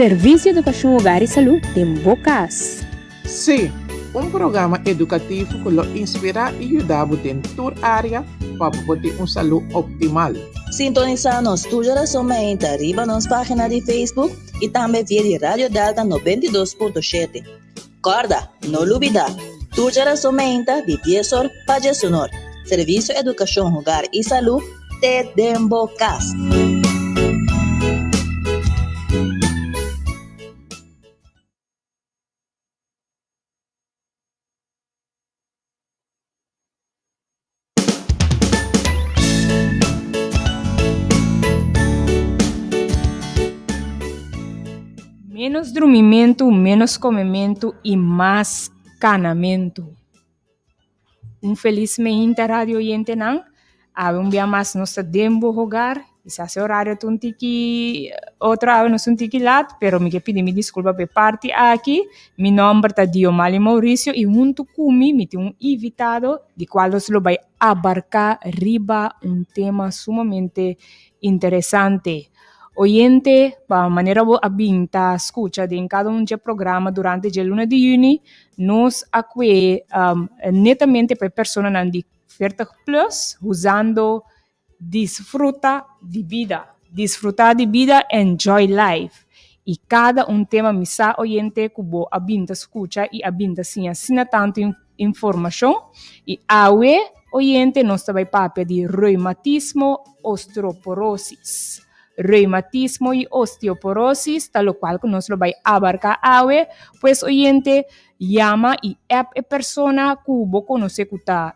Servisio Edukashon Hogar i Salú den bo kas. Sí, un programa edukativo ku lo inspirá i yuda bo den tur área pa bo por tin un salú optimal. Sintonisá nos tur djarason mainta riba nos página di Facebook i tambe via di Radio Delta 92.7. Kòrda, no lubidá, tur djarason mainta di dies or pa djesunor, Servisio Edukashon Hogar i Salú te den bo kas. Ménos drumimentu, ménos komementu i mas kanamentu. Un felis meinta radio oyentenan. Awe un bia mas nos ta den bo hogar. Kisas e horario ta un tiki otro awe nos un tiki lat, pero mi ke pidi mi disculpa pa e parti aki. Mi nomber ta Diomali Mauricio y hunto cu mi mi tin un invitado di cual nos lo bay abarca riba un tema sumamente interesante. Oyente, pa manera bo a bin ta scucha den cada un dje programa durante dje luna di juni, nos a cue netamente pa e personanan di 40 plus usando Disfruta di bida. Disfruta di bida, enjoy life. Y cada un tema mi sa oyente cu bo a bin ta scucha y a bin ta siña asina tanto informacion. Y awe oyente nos ta bay papia di reumatismo, osteoporosis. Reumatismo y osteoporosis ta locual cu nos lo bay abarca awe. Pues oyente yama y app e persona cu bo conoce cu ta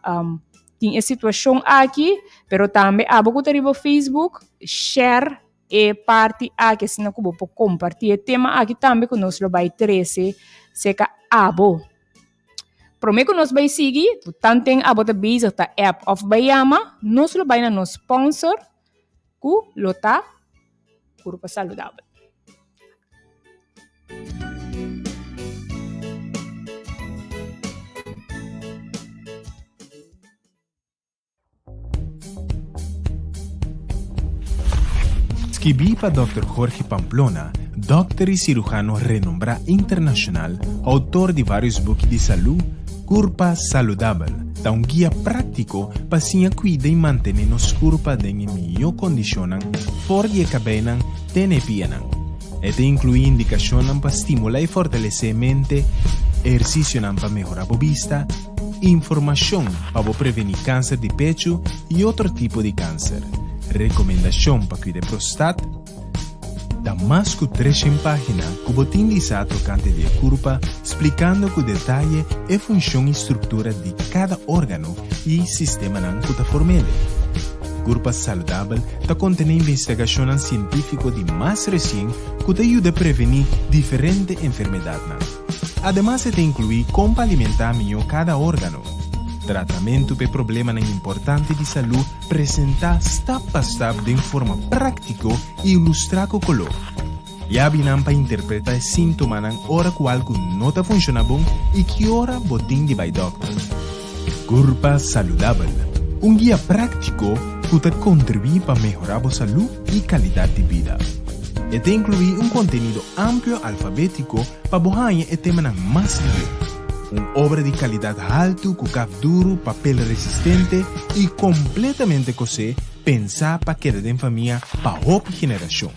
Tin e situashon aki, pero tambe abo ku ta riba Facebook, share e parti aki asina ku bo por kompartí e tema aki tambe ku nos lo bai trese serka abo. Promé ku nos bai sigui, ku tanten abo ta bezig ta app òf bai yama, nos lo bai na nos sponsor ku lo ta Kurpa Saludabel. Skibí pa Dòkter Jorge Pamplona, dòkter i sirujano renombrá internashonal, outor di vários buki di salú, Kurpa Saludabel ta un guia práktiko pa siña kuida i mantené nos kurpa den e mihó kondishonnan for di e kabeinan te na e pianan. E ta inkluí indikashonnan pa stimulá i fortalesé e mente, ehersisionan pa mehorá bo bista, informashon pa bo prevení kanser di pechu i otro tipo di kanser, rekomendashon pa kuida e prostat, Ta mas ku treshen página ku bo tin di sa tokante di e kurpa, splikando ku detaye e funshon i struktura di kada órgano i sistemanan ku ta form'ele. Kurpa Saludabel ta kontené investigashonnan sientífiko di mas resien ku ta yuda prevení diferente enfermedatnan. Ademas e ta inkluí kon pa alimentá mihó kada órgano, tratamentu pa e problemanan importante di salú presentá stap pa stap den forma práktiko i ilustrá ku koló. Yabinan pa interpretá e síntomanan ora ku algu no ta funshoná bon i ki ora bo tin di bai dòkter. Kurpa Saludabel, un guia práktiko ku ta kontribuí pa mehorá bo salú i kalidat di bida. E ta inkluí un kontenido amplio alfabétiko pa bo haña e temanan mas lihé. Un obra di kalidat haltu ku kaf duru, papel resistente i kompletamente kosé pensá pa keda den famia pa hopi generashon.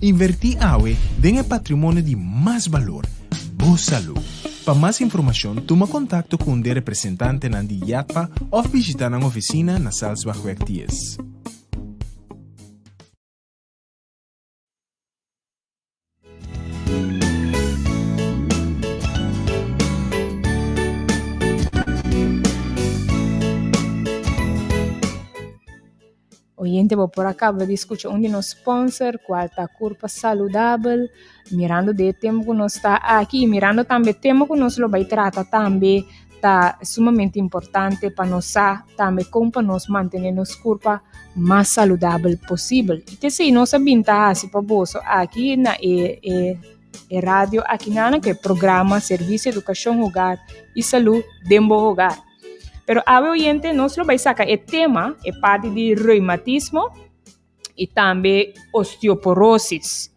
Invertí awe den e patrimonio di mas balor, bo salú. Pa mas informashon tuma kontakto ku un di e representantenan di IATPA òf bishitá nan ofisina na Salsbachweg 10. Oyente bo por a caba di scucha un di nos sponsor cual ta Curpa Saludabel. Mirando de tempo cu nos ta aki y mirando tambe tema cu nos lo bay trata tambe ta sumamente importante pa nos sa tambe con pa nos mantene nos curpa mas saludabel posibel. Y t'esey nos a bin ta haci pa boso aki na e e e radio aki nana cu e programa Servicio Educacion Hogar y Salud den bo hogar. Pero awe oyente nos lo bay saca e tema, e parti di reumatismo y tambe osteoporosis.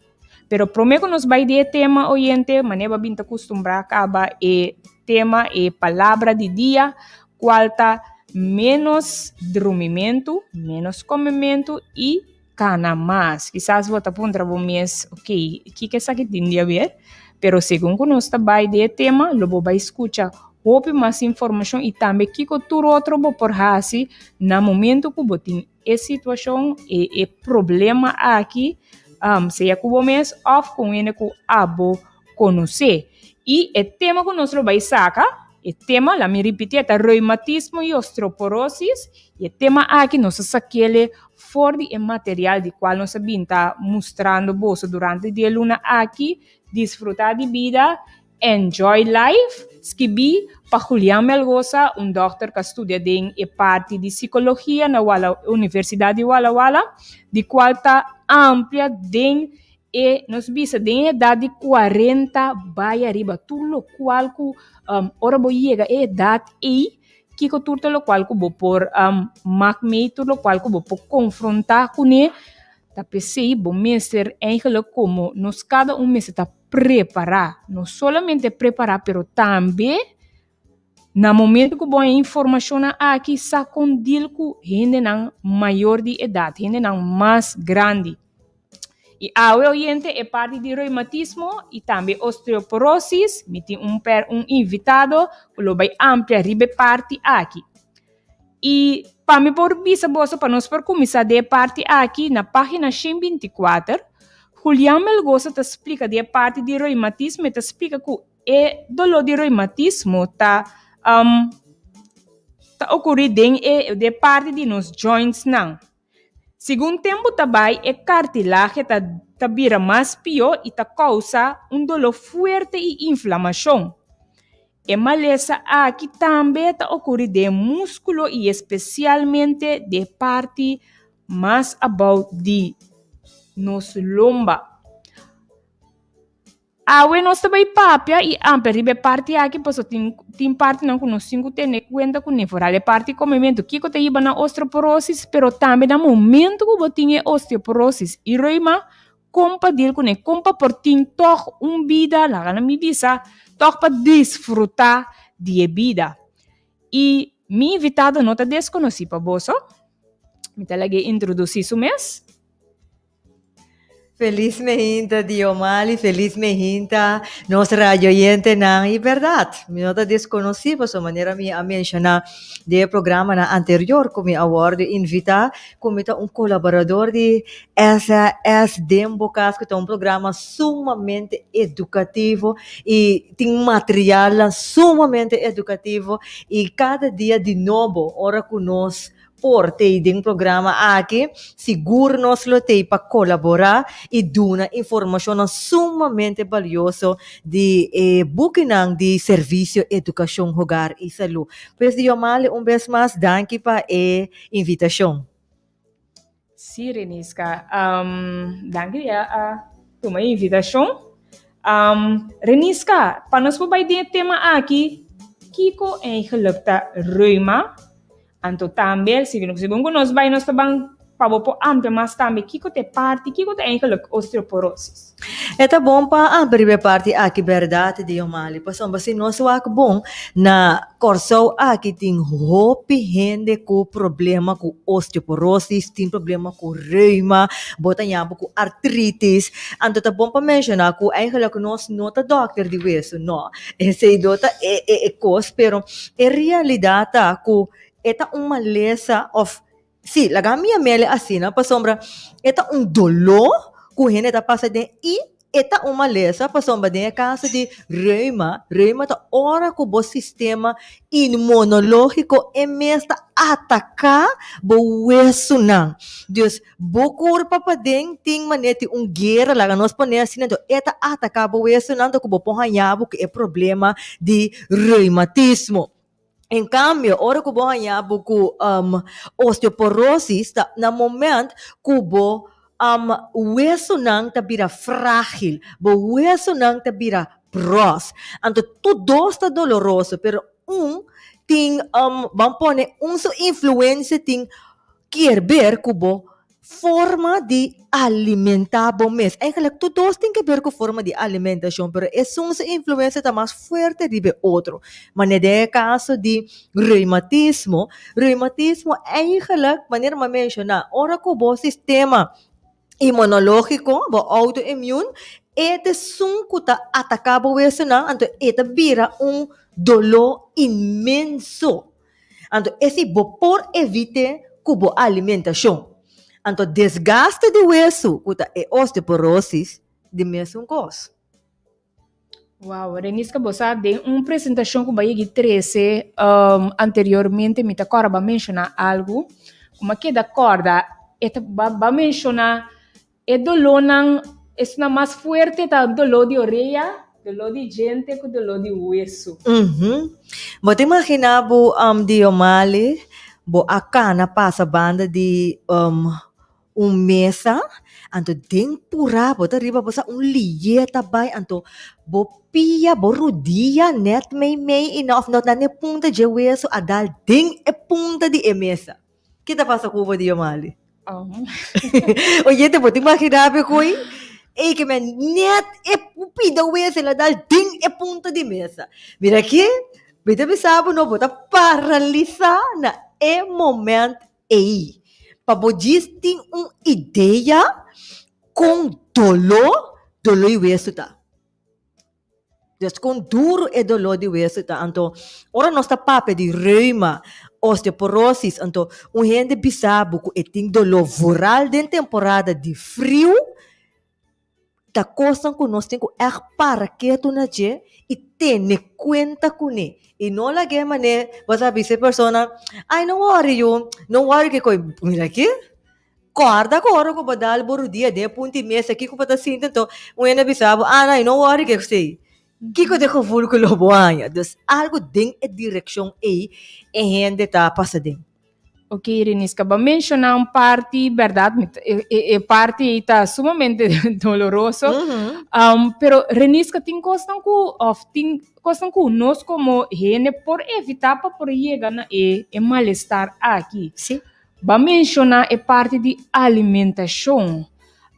Pero promé ku nos bai di e tema, oyente, manera bo a bin ta kustumbrá kaba e tema, e palabra di dia, kual ta ménos drumimentu, ménos komementu i kana mas. Kisas bo ta puntra bo mes, ok, kiko esaki tin di haber? Pero segun ku nos ta bai di e tema, lo bo bai skucha hopi mas informashon i tambe kiko tur otro bo por hasi na momento ku bo tin e situashon, e e problema aki, sea ku bo mes òf ku un hende ku abo konosé. I e tema ku nos lo bai saka, e tema, laat mi ripití, e ta reumatismo i osteoporosis, i e tema aki nos a sak'el for di e material di kual nos a bin ta mustrando boso durante di e luna aki, Disfrutá di bida, Enjoy Life, skibí pa Julian Melgoza, un dòkter ku a studia den e parti di sikologia na Walla Universidat di Walla Walla, di kual ta amplia den e nos bisa den e edat di kuarenta bai ariba, tur lokual ku ora bo yega e edat ei, kiko tur ta lokual ku bo por mak mee, tur lokual ku bo por konfrontá kuné, ta p'esei bo mester eigenlijk komo nos kada un mester ta prepará, no solamente prepará pero tambe na momento ku bo haña informashonnan aki sa kon deal ku hendenan mayor di edat, hendenan mas grandi. I awe oyente e parti di reumatismo i tambe osteoporosis, mi tin un per un invitado ku lo bai amplia riba e parti aki. I pa mi por bisa boso pa nos por kuminsá den e parti aki na página 124, Julián Melgoza ta splika di e parti di reumatismo, e ta splika ku E doló di reumatismo ta ta okurí den e den parti di nos jointsnan. Segun tempu ta bai e kartilahe ta ta bira mas pió i ta kousa un doló fuerte i inflamashon. E malesa aki tambe ta okurí den e múskulo i espesialmente den e parti mas abou di nos lomba. Awe nos ta bai papia i amplia riba e parti aki pasobra tin tin partinan ku nos tin ku tene kuenta kuné. Foral e parti komementu, kiko ta hiba na osteoporosis, pero tambe na momentu ku bo tin e osteoporosis i reuma, kon pa deal kuné, kon pa por tin tòg un bida, laga nan mi bisa, tòg pa disfrutá di e bida. I mi invitado no ta deskonosí pa boso, mi ta lag'é introdusí su mes. Felis meinta Diomali, felis meinta nos radioyentenan. Y berdad, mi no ta desconoci pasobra manera mi a menciona den e programanan anterior cu mi a wordo invita cu mi ta un colaborador di SAS Den Bo Cas cu ta un programa sumamente educativo y tin materialnan sumamente educativo y cada dia di nobo ora cu nos Por t'ei den programa aki, sigur nos lo t'ei pa kolaborá i duna informashonnan sumamente balioso di e bukinan di Servisio Edukashon Hogar i Salú. Pues Diomale un bes mas danki pa e invitashon. Sí Reniska, danki di a tuma e invitashon. Reniska, pa nos por bai den e tema aki, kiko eigenlijk ta reuma? Anto tambe, segun ku nos bai nos ta ban pa bo por amplia mas tambe kiko ta e parti, kiko ta eigenlijk osteoporosis. E ta bon pa amplia riba e parti aki bèrdat Diomali, pasobra si nos wak bon na Kòrsou aki tin hopi hende ku problema ku osteoporosis, tin problema ku reuma, bo ta yama ku artritis, anto ta bon pa menshoná ku eigenlijk nos no ta dòkter di wesu, no, esei no ta e kos, pero E realidat ta ku e ta un malesa òf sí, laga mi yam'el asina pasobra e ta un doló ku hende ta pasa den i e ta un malesa pasobra den e kaso di reuma, reuma ta ora ku bo sistema inmunológiko e mes ta ataká bo wesunan. Dus Bo kurpa paden tin manera tin un guera, laga nos pone asina, enton e ta ataká bo wesonan ta ku bo por haña bo ku e problema di reumatismo. En kambio, ora ku bo haña bo ku osteoporosis ta na moment ku bo wesonan ta bira frágil, bo wesonan ta bira bròs. Anto tur dos ta doloroso, pero un tin, ban pone un su influensia tin Kier ber ku bo Forma di alimentá bo mes. Eigenlijk tur dos tin ke ber ku forma di alimentashon, pero esun su influensia ta mas fuerte riba e otro. Manera den e kaso di reumatismo, reumatismo eigenlijk, manera mi a menshoná, ora ku bo sistema inmunológiko, bo autoimmune, e ta esun ku ta ataká bo wesunan, anto e ta bira un doló inmenso. Anto esei bo por evit'é ku bo alimentashon. Anto desgaste di wesu ku ta e osteoporosis di mesun kos. Wow, Reniska bo sa den un presentashon ku bo a yegi trese anteriormente mi ta kòrda bo a menshoná algu ku mi a keda kòrda e ta bo a menshoná E dolónan, esnan mas fuerte ta doló di orea, doló di djente ku doló di wesu. Bo ta imaginá bo Diomali, bo a kana pasa banda di un mesa, anto den purá bo ta riba bo sa un liye ta bai, anto bo pia, bo rudia nèt meimei i òf na e punta dje wesu a dal den e punta di e mesa. Ki ta pasa ku bo Diomali? Oyente, bo ta imaginá be koe? Ey ke men net e pida wes el a dal den e punta di mesa. Mira aki, mi ta bisa bo no, bo ta paralisá na e moment ey. Pa bo djis tin un idea kon doló doló i wesu ta. Dus kon duru e doló di wesu ta. Anto, ora nos ta papia di reuma, osteoporosis, anto un hende bisa bo ku e tin doló vooral den temporada di friu, ta kosnan ku nos tin ku ègt para ketu na dje i tene kuenta kuné. I no lag'é manera bo ta bisa e persona, ai no wòri yu, no wòri kiko, mira aki. Kòrda ku ora ku bo dal bo rudia den e punta di mesa kiko bo ta sinti anto un hende a bisa bo ah no no wòri ke esei kiko ta e gevoel ku lo bo haña dus algu den e direkshon ei e hende ta pasa den. Ok Reniska bo a menshoná un parti bèrdat mi ta e parti ei ta sumamente doloroso pero Reniska tin kosnan ku òf tin kosnan ku nos komo hende por evitá pa por yega na e malestar aki. Sí. Bo a menshoná e parti di alimentashon.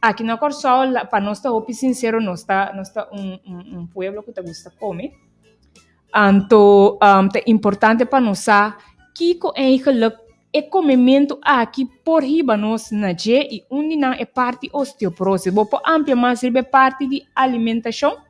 Aki na Kòrsou, pa nos ta hopi sinsero, nos ta nos ta un un pueblo ku ta gusta kome. Anto ta importante pa nos sa kiko eigenlik e komementu aki por hiba nos na dje i un di nan e parti osteoporosis. Bo por amplia mas riba e parti di alimentashon?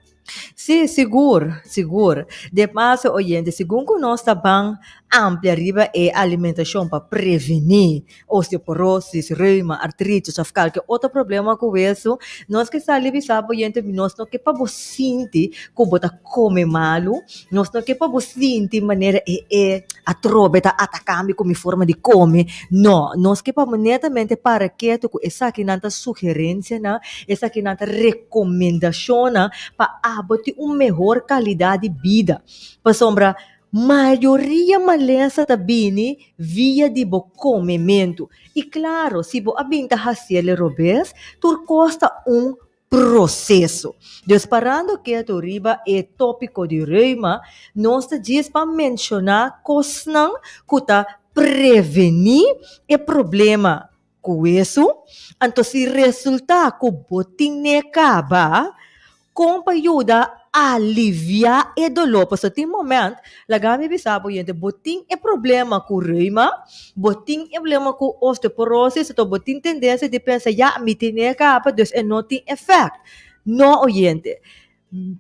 Sí, sigur, sigur. De paso, oyente, segun ku nos ta ban amplia riba e alimentashon pa prevení osteoporosis, reuma, artritis òf kalke otro problema ku wesu, nos ke sali bisa bo, oyente, nos no ke pa bo sinti ku bo ta kome malu, nos no ke pa bo sinti manera e e atrobe ta ataká mi ku mi forma di kome. No, nos ke pa bo netamente para ketu ku esakinan ta sugerensianan Esakinan ta rekomendashonnan pa abo tin un mehor kalidat di bida. Pasobra mayoria malesa ta bini via di bo komementu. I klaro, si bo a bin ta hasiel robes, tur kos ta un proseso. Dus parando ketu riba e topiko di reuma, nos ta djis pa menshoná kosnan ku ta prevení e problema Ku wesu, anto si resultá ku bo tin n'e kaba, kon pa yuda aliviá e doló? Pasobra tin moment, laga mi bisa bo yente, bo tin e problema ku reuma, bo tin e problema ku osteoporosis, anto bo tin tendensia di pensa, ya, mi tin e kaba, dus e no tin efèkt. No, oyente.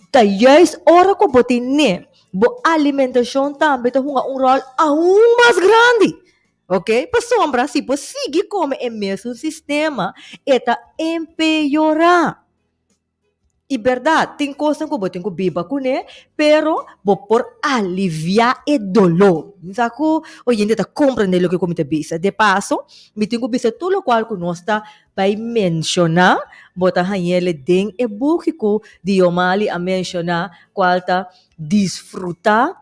Ta juist ora ku bo tin n'e, bo alimentashon tambe ta hunga un ròl aun mas grandi. Ok, pasobra si bo sigui kome e mesun sistema, e ta empeorá. I bèrdat, tin kosnan ku bo tin ku biba kuné, pero bo por aliviá e doló. Mi sa ku oyente ta komprendé loke ku mi ta bisa. De paso, mi tin ku bisa tur lokual ku nos ta bai menshoná, bo ta hañ'el den e buki ku Diomali a menshoná, kual ta Disfrutá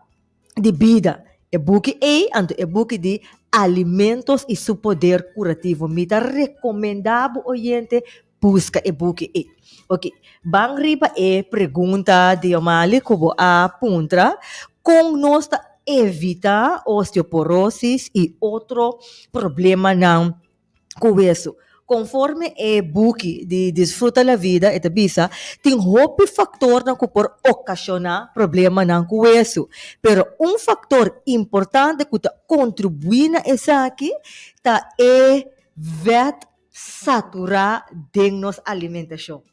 di bida. E buki ei, anto e buki di Alimentos y su poder curativo. Mi ta recomenda bo oyente busca e buki ei. Ok, ban riba e pregunta di Omali cu bo a puntra, con nos ta evita osteoporosis y otro problemanan cu wesu? Konforme e buki di Disfruta la Vida e ta bisa, tin hopi faktornan ku por okashoná problemanan ku wesu. Pero un faktor importante ku ta kontribuí na esaki ta e vèt saturá den nos alimentashon.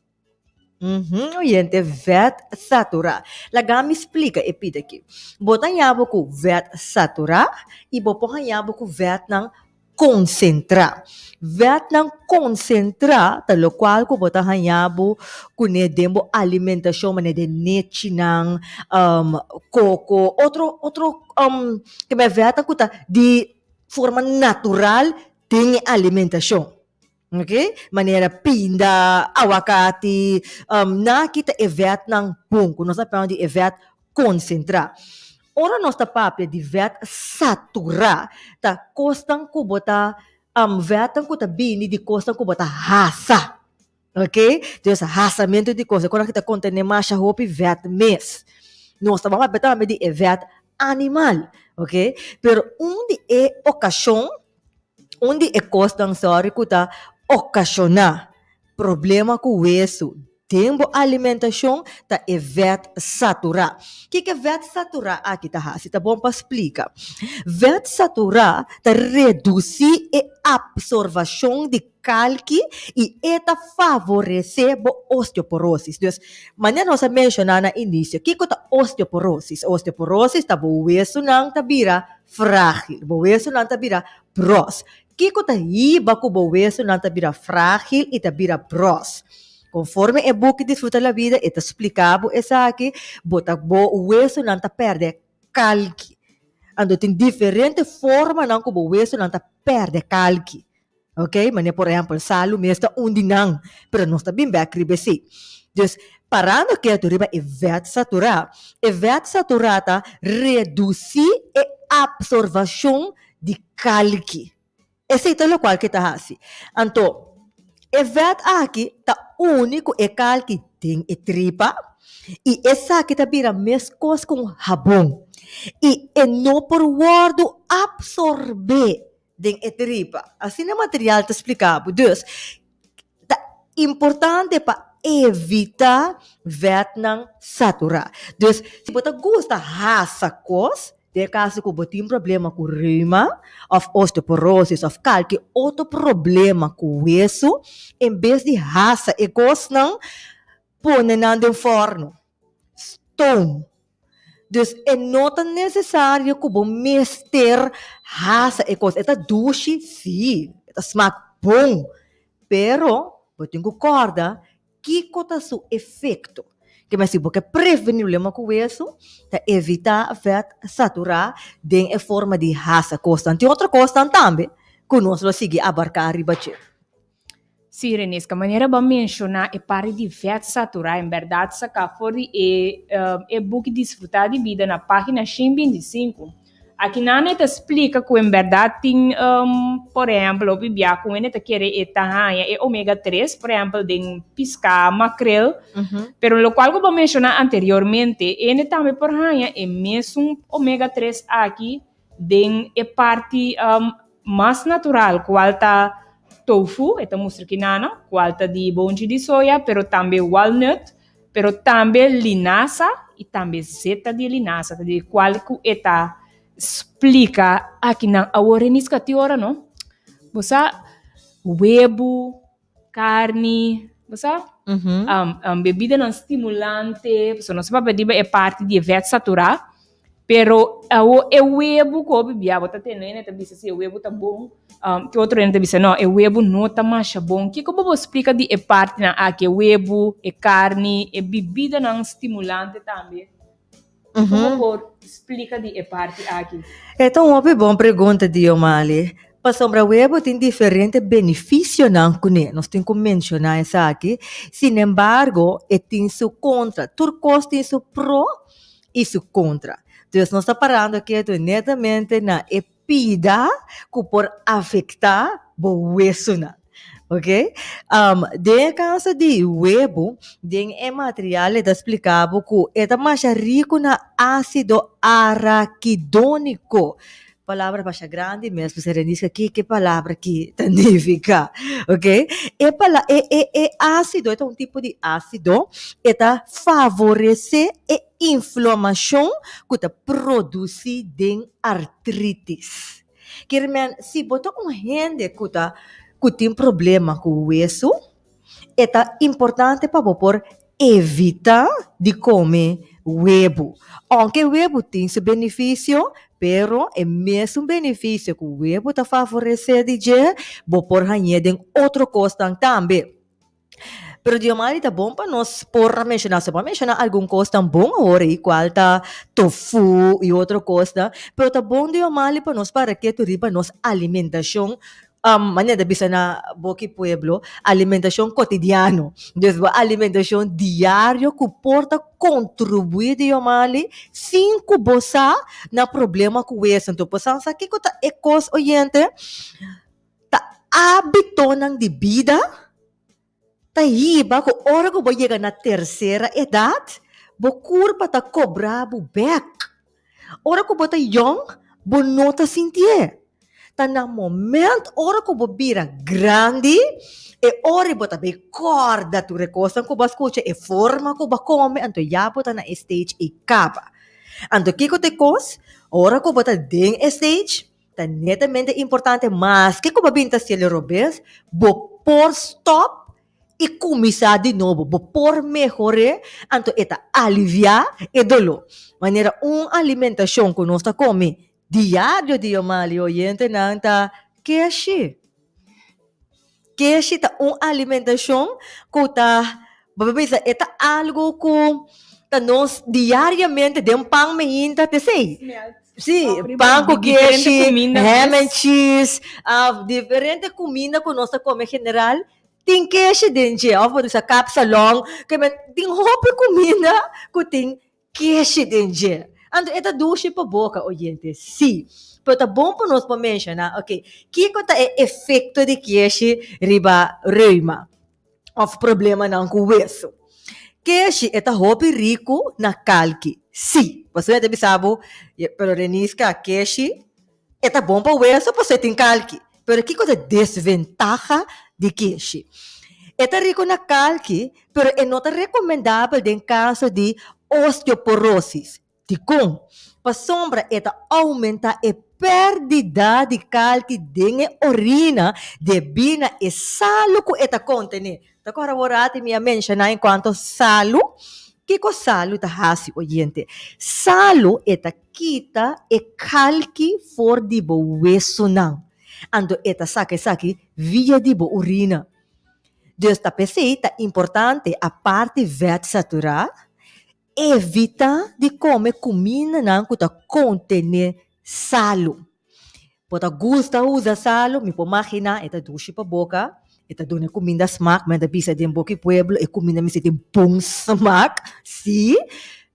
Uhum, oyente, vèt saturá. Laga mi splika e pida aki. Bo ta haña bo ku vèt saturá i bo por haña bo ku vètnan konsentrá. Vètnan konsentrá ta lokual ku bo ta haña bo kuné den bo alimentashon manera den nechinan, koko, otro otro vètnan ku ta di forma natural den e alimentashon. Ok, manera pinda, awakati, na kita e vètnan bon, ku nos ta papia di e vèt konsentrá. Ora nos ta papia di vèt saturá, ta kosnan ku bo ta, vètnan ku ta bini di kosnan ku bo ta hasa. Ok, dus hasamentu di kos, e kosnan ku ta kontené masha hopi vèt mes. Nos ta papia tambe di e vèt animal, ok, pero un di e okashon Un di e kosnan sòri ku ta okashoná problema ku wesu den bo alimentashon ta e vèt saturá. Kiko e vèt saturá aki ta hasi? Ta bon pa splika. Vèt saturá ta redusí e apsorvashon di kalki i e ta favoresé bo osteoporosis. Dus, manera nos a menshoná na inisio, kiko ta osteoporosis? Osteoporosis ta bo wesunan ta bira frágil. Bo wesunan ta bira bròs. Kiko ta hiba ku bo wesunan ta bira frágil i ta bira bròs? Konforme e buki Disfruta la Vida e ta splika bo esaki, bo ta bo wesunan ta pèrdè kalki. Anto tin diferente formanan ku bo wesunan ta pèrdè kalki. Ok, manera por ehèmpel salu mes ta un di nan, pero nos ta bin bèk riba esei. Dus, parando ketu riba e vèt saturá, e vèt saturá ta redusí e apsorvashon di kalki. Esei ta lokual ke ta hasi. Anto, e vèt aki ta uni ku e kalki den e tripa i esaki ta bira meskos ku un habon i e no por wòrdu apsorbé den e tripa. Asina e material ta splika bo. Dus, ta importante pa evita vètnan saturá. Dus, si bo ta gusta hasa kos, den e kaso ku bo tin problema ku reuma òf osteoporosis òf kalke otro problema ku wesu, en bes di hasa e kosnan, pone nan den fòrnu, stoom. Dus e no ta necesario cu bo mester hasa e cos. E ta dushi, si, e ta smaak bon, pero bo tin cu corda kico ta su efecto. Ke si bo ke preveni problema cu weso, ta evita vet satura den e forma di hasa cosnan. Tin otro cosnan tambe cu nos lo sigui abarca riba dje. Sí, Renesca, manera bo a menshoná e parti di vèt saturá en bèrdat saká for di e e buki Disfrutá di Bida na página 125. Aki nan e ta splika ku en bèrdat tin, por ehèmpel, hopi bia ku hende ta kere e ta haña e omega tres, por ehèmpel, den piská, makrel, pero lokual ku bo a menshoná anteriormente, hende tambe por haña e mesun omega tres aki Den e parti mas natural cual ta tofu, e ta mustra kinana, cual ta di bonchi di soya, pero tambe walnut, pero tambe linaza y tambe zeta di linaza, ta di cual cu e ta splica akinan. Awor Reniska tin ora no, bo sa webu, Carni, bo sa? Bebidanan stimulante, pasobra nos a papia riba e parti di e vet saturá, pero awo e webu ku hopi bia bo ta tene hende ta bisa si e webu ta bon, ki otro hende ta bisa no e webu no ta masha bon. Kiko bo por splika di e partinan aki, e webu, e carni, e bibidanan stimulante tambe? Kiko bo por splika di e parti aki? E ta un hopi bon pregunta, Diomali. Pasobra webo tin diferente benefisionan kuné, nos tin ku menshoná esaki. Sinembargo, e tin su kontra. Tur kos tin su pro i su kontra. Dus nos ta parando ketu netamente na e pida ku por afektá bo wesunan. Ok? Den e kaso di webu, den e material e ta splika bo ku e ta masha riku na ásido arakidóniko. Palabra basha grandi mes bisa Reniska kiko e palabra aki ta nifiká. Ok, e pala e e e ásido e ta un tipo di ásido e ta favoresé e inflamashon ku ta produsí den artritis. Kier men si bo ta un hende ku ta ku tin problema ku wesu e ta importante pa bo por evitá di kome webu. Ounke webu tin su benefisio, pero e mesun benefisio ku webu ta favoresé di dje, bo por hañ'é den otro kosnan tambe. Pero Diomari ta bon pa nos por a menshoná, so bo a menshoná algun kosnan bon awor ei, kual ta tofu i otro kosnan, pero ta bon Diomari pa nos para ketu riba nos alimentashon Manera ta bisa na boki pueblo, alimentashon kotidiano. Dus bo alimentashon diario ku por ta kontribuí di yomali sin ku bo sa na problema ku weso. Anto bo sa sa kiko ta e kos oyente? Ta ábitonan di bida ta hiba ku ora ku bo yega na tersera edat, bo kurpa ta kobra bo bèk. Ora ku bo ta yòn, bo no ta sintié. Ta na moment ora ku bo bira grandi, e ora bo ta bay kòrda tur e kosnan ku bo a skucha, e forma ku bo a kome, anto ya bo ta na e stage ei kaba. Anto kiko ta e kos? Ora ku bo ta den e stage, ta netamente importante maske ku bo a bin ta hasiel robes, bo por stòp i kuminsá di nobo. Bo por mehor'é, anto e ta aliviá e doló. Manera un alimentashon ku nos ta kome diario di Yomali oyentenan ta keshi. Keshi ta un alimentashon ku ta, bo por bisa e ta algu ku ta nos diariamente den pan meinta ta esei. Sí, pan ku keshi, ham and cheese, diferente kuminda ku nos ta kome general tin keshi den dje. Òf bo ta bisa kapsalon, ke men tin hopi kuminda ku tin keshi den dje. Anto e ta dushi pa boka, oyente, sí. Pero ta bon pa nos por menshoná, oke, kiko ta e efekto di keshi riba reuma òf problemanan ku wesu? Keshi e ta hopi riku na kalki, sí. Pasobra e ta bisa bo, pero Reniska, keshi e ta bon pa wesu pasobra e tin kalki. Pero kiko ta e desventaha di keshi? E ta riku na kalki, pero e no ta rekomendabel den kaso di osteoporosis. Dikon? Pasobra e ta oumentá e pèrdida di kalki den e orina debí na e salu ku e ta kontené. Ta kòrda bo rati mi a menshoná enkuanto salu? Kiko salu ta hasi, oyente? Salu e ta kita e kalki for di bo wesunan. Anto e ta saka esaki via di bo urina. Dus ta p'esei ta importante aparte vèt saturá, Evitá di kome kumindanan ku ta kontené salu. Bo ta gusta usa salu? Mi por maginá e ta dushi pa boka, e ta duna e kuminda smak, men ta bisa den boki pueblo e kuminda mester tin bon smak, sí,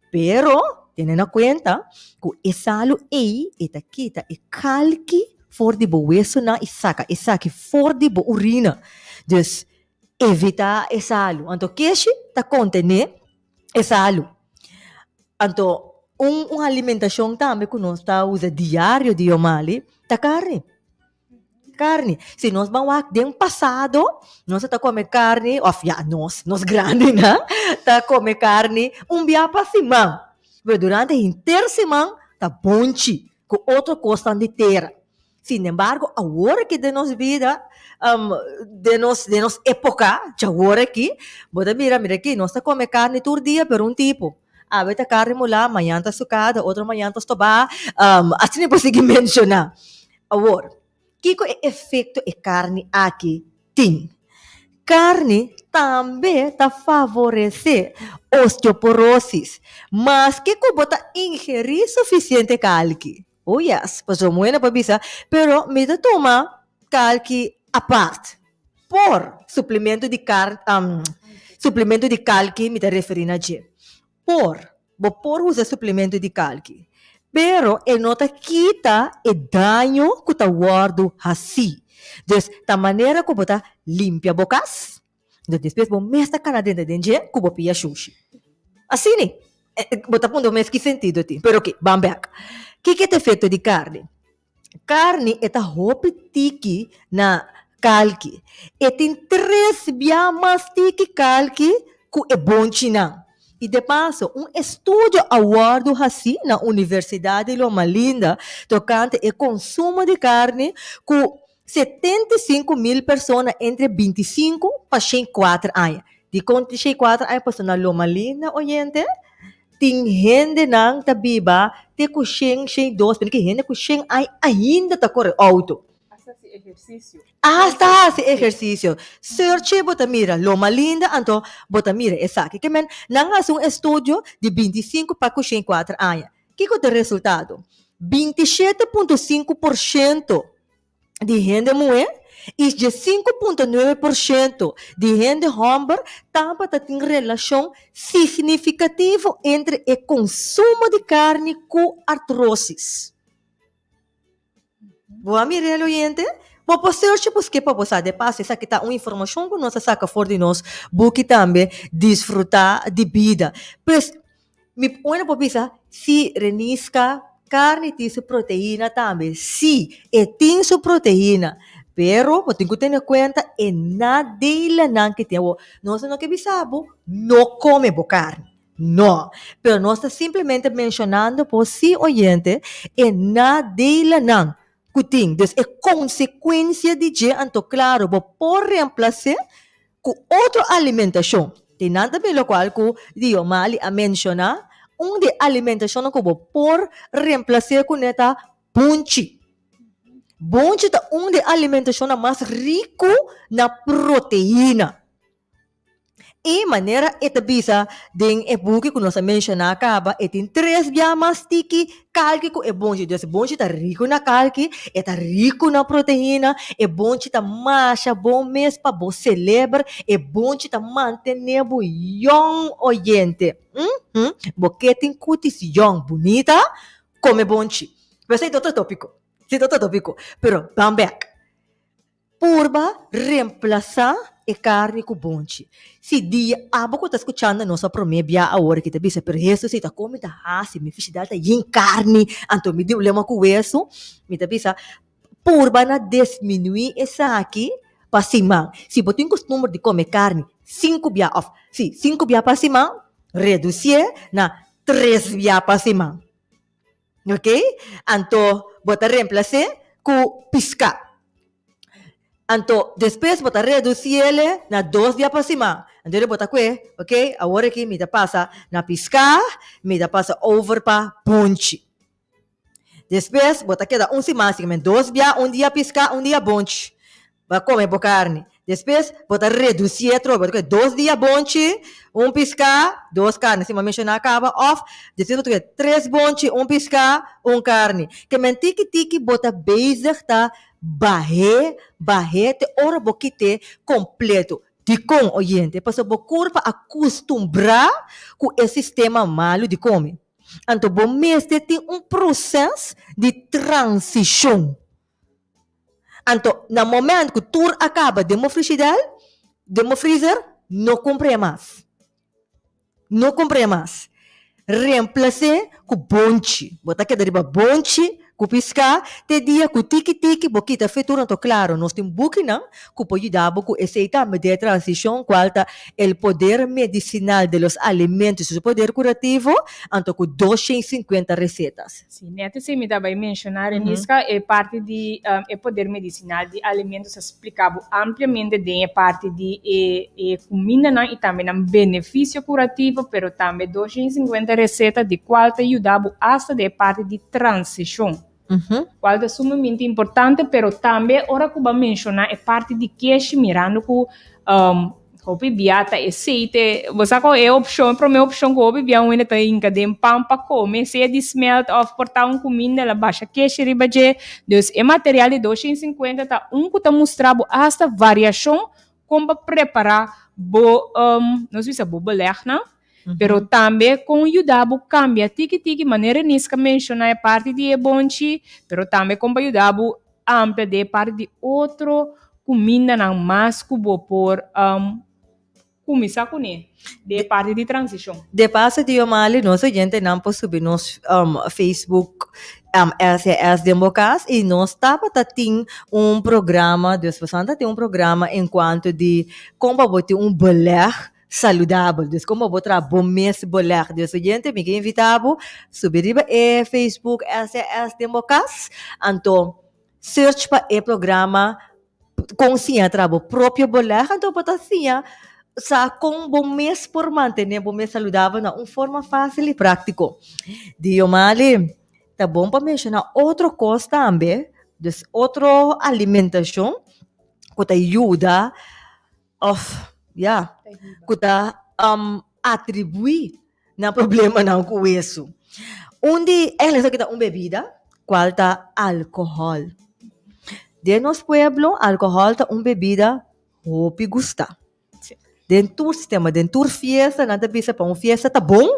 pero tene na kuenta ku e salu ei e ta kita e kalki for di bo wesunan i saka esaki for di bo urina. Dus evitá e salu. Anto keshi ta kontené e salu. Anto un un alimentashon tambe ku nos ta usa diario di Yomali ta karni. Karni. Si nos ban wak den pasado nos ta kome karni òf ya nos, nos grandinan ta kome karni un bia pa siman. Pero durante henter siman ta bonchi ku otro kosnan di tera. Sin embargo, awor aki den nos bida, den nos, den nos época djawor aki, bo ta mira, mira aki, nos ta come carni tur dia, pero un tipo. Awe ta carni mulá, mañan ta sucada, otro mañan ta stobá, asina bo sigui menciona. Awor, kico e efecto e carni aki tin? Carni tambe ta favorece osteoporosis, maske cu bo ta ingeri suficiente calki. Oh yes, pasobra muhé no por bisa, pero mi ta tuma kalki apart. Por suplemento di kar, suplemento di kalki mi ta referí na dje. Por, bo por usa suplemento di kalki, pero e no ta kita e daño ku ta wòrdu hasí. Dus, ta manera ku bo ta limpia bo kas, Entonces despues bo mes ta cana drenta den dje cu bo pia shushi. Asina bo ta puntra bo mes ki sentido tin. Pero oke, ban bek. Kiko ta efecto di carni? Karni e ta hopi tiki na kalki. E tin tres bia mas tiki kalki ku e bonchinan. I de paso, un estudio a wòrdu hasí na Universidat di Loma Linda tokante e konsumo di karni ku 75.000 persona entre 25 pa 104 aña. Dikon 104 aña? Pasobra na Loma Linda, oyente, tin hendenan ta biba te ku shen, shen dos, pero ke hende ku shen aña ainda ta kore outo. Hasta hasi ehersisio. Hasta hasi ehersisio. Search bo ta mira Loma Linda, anto bo ta mira esaki. Ke men, nan hasi un estudio di 25 pa ku 104 aña. Kiko ta e resultado? 27.5% di hende muhé i 5.9% di hende hòmber tabata tin relashon signifikativo entre e konsumo di karni ku artrosis. Bo a mira el oyente? Bo por search busk'é pa bo sa. De paso esaki ta un informashon ku nos a saka for di nos buki tambe Disfrutá di Bida. Pues Mi unda por bisa si Reniska karni tin su proteina tambe. Si, e tin su proteina, pero bo tin ku tene kuenta e nadelanan ke tin awor. Nos no ke bisa bo no kome bo karni, no. Pero nos ta simplemente menshonando bo si oyente e nadelanan ku tin. Dus e konsekuensia di dje anto klaro bo por remplas'é Ku otro alimentashon. Tin nan ta bin lokual ku Diomali a menshoná, un di e alimentashonnan ku bo por remplas'é kuné ta bunchi. Bunchi ta un di e alimentashonnan mas riku na proteina. I manera e ta bisa den e buki ku nos a menshoná kaba, e tin tres bia mas tiki Kalki ku e bonchi. Dus e bonchi ta riku na kalki, e ta riku na proteina, e bonchi ta masha bon mes pa bo seleber, e bonchi ta mantené bo yòn oyente. Uhmm, bo ke tin kutis yòn bunita? Kome bonchi. Pero esei ta otro tópiko, esei ta otro tópiko. Pero ban bèk. Purba remplasá e karni ku bonchi. Si dia abo ku ta skuchando nos a promé bia awor ki ta bisa, pero Hesus si ta kon mi ta hasi, mi fishidal ta yin karni, anto mi dilema ku wesu, mi ta bisa, purba na desminuí esaki pa siman. Si bo tin kustumber di kome karni sinku bia òf si sinku bia pa siman, redusié na tres bia pa siman. Ok, anto bo ta remplas'é ku piská. Anto despues bo ta redusiele na dos dia pa siman. Anto bo ta kue, ok, awor aki mi ta pasa na piská, mi ta pasa over pa bonchi. Despues bo ta keda un siman asina, men dos bia, un dia piská, un dia bonchi. Bo a kome bo karni. Despues bo ta redusié atrobe, bo ta kue dos dia bonchi, un piská, dos karni, asina bo a menshoná kaba, òf despues bo ta kue tres bonchi, un piská, un karni. Ke men tiki tiki bo ta bezig ta bah'é, bah'é te ora bo kit'é kompleto. Dikon, oyente? Pasobra bo kurpa a kustumbrá ku e sistema malu di kome. Anto bo mester tin un proses di transishon. Anto, na moment ku tur a kaba den bo frishidèl, den bo frizer, no kumpr'é mas. No kumpr'é mas. Remplas'é ku bonchi. Bo ta keda riba bonchi ku piská te dia ku tiki tiki bo kita fritura. Anto, klaro, nos tin bukinan ku por yuda bo ku esei tambe den e transishon, kual ta El poder medicinal de los alimentos y su poder curativo, anto ku 250 recetas. Sí, net esei mi ta bai menshoná, Reniska, e parti di e poder medicinal di alimentos ta spliká bo ampliamente den e parti di e e kumindanan i tambe nan benefisio kurativo, pero tambe 250 reseta di kual ta yuda bo asta den e parti di transishon, kual ta sumamente importante, pero tambe ora ku bo a menshoná e parti di keshi mirando ku Hopi bia ta esei te, bo sa kon e opshon, e promé opshon ku hopi bia un hende ta hinka den pan pa kome, sea di smelt òf por ta un kuminda, el a basha keshi riba dje. Dus e material di 250 ta un ku ta mustra bo asta variashon kon pa prepará bo, nos bisa bo belegnan, pero tambe kon yuda bo kambia tiki tiki, manera Niska menshoná e parti di e bonchi, pero tambe kon pa yuda bo amplia den e parti di otro kumindanan mas ku bo por Kuminsá kuné den e parti di transishon. De paso Diomali, nos oyentenan por subi nos Facebook SES den bo kas i nos tabata tin un programa, dus boso ta tin un programa enkuanto di kon pa bo tin un beleg saludabel, dus kon pa bo traha bo mes beleg. Dus oyente mi ke invita bo subi riba e Facebook SES den bo kas, anto search pa e programa Kon siña traha bo propio beleg anto bo ta siña sa kon bo mes por mantené bo mes saludabel na un forma fásil i práktiko. Diomali, ta bon pa menshoná otro kos tambe, dus otro alimentashon ku ta yuda òf ya, ku ta atribuí na problemanan ku wesu. Un di eigenlijk esaki ta un bebida kual ta alkohòl. Den nos pueblo alkohòl ta un bebida hopi gustá. Den tur sistema, den tur fiesta nan ta bisa pa un fiesta ta bon,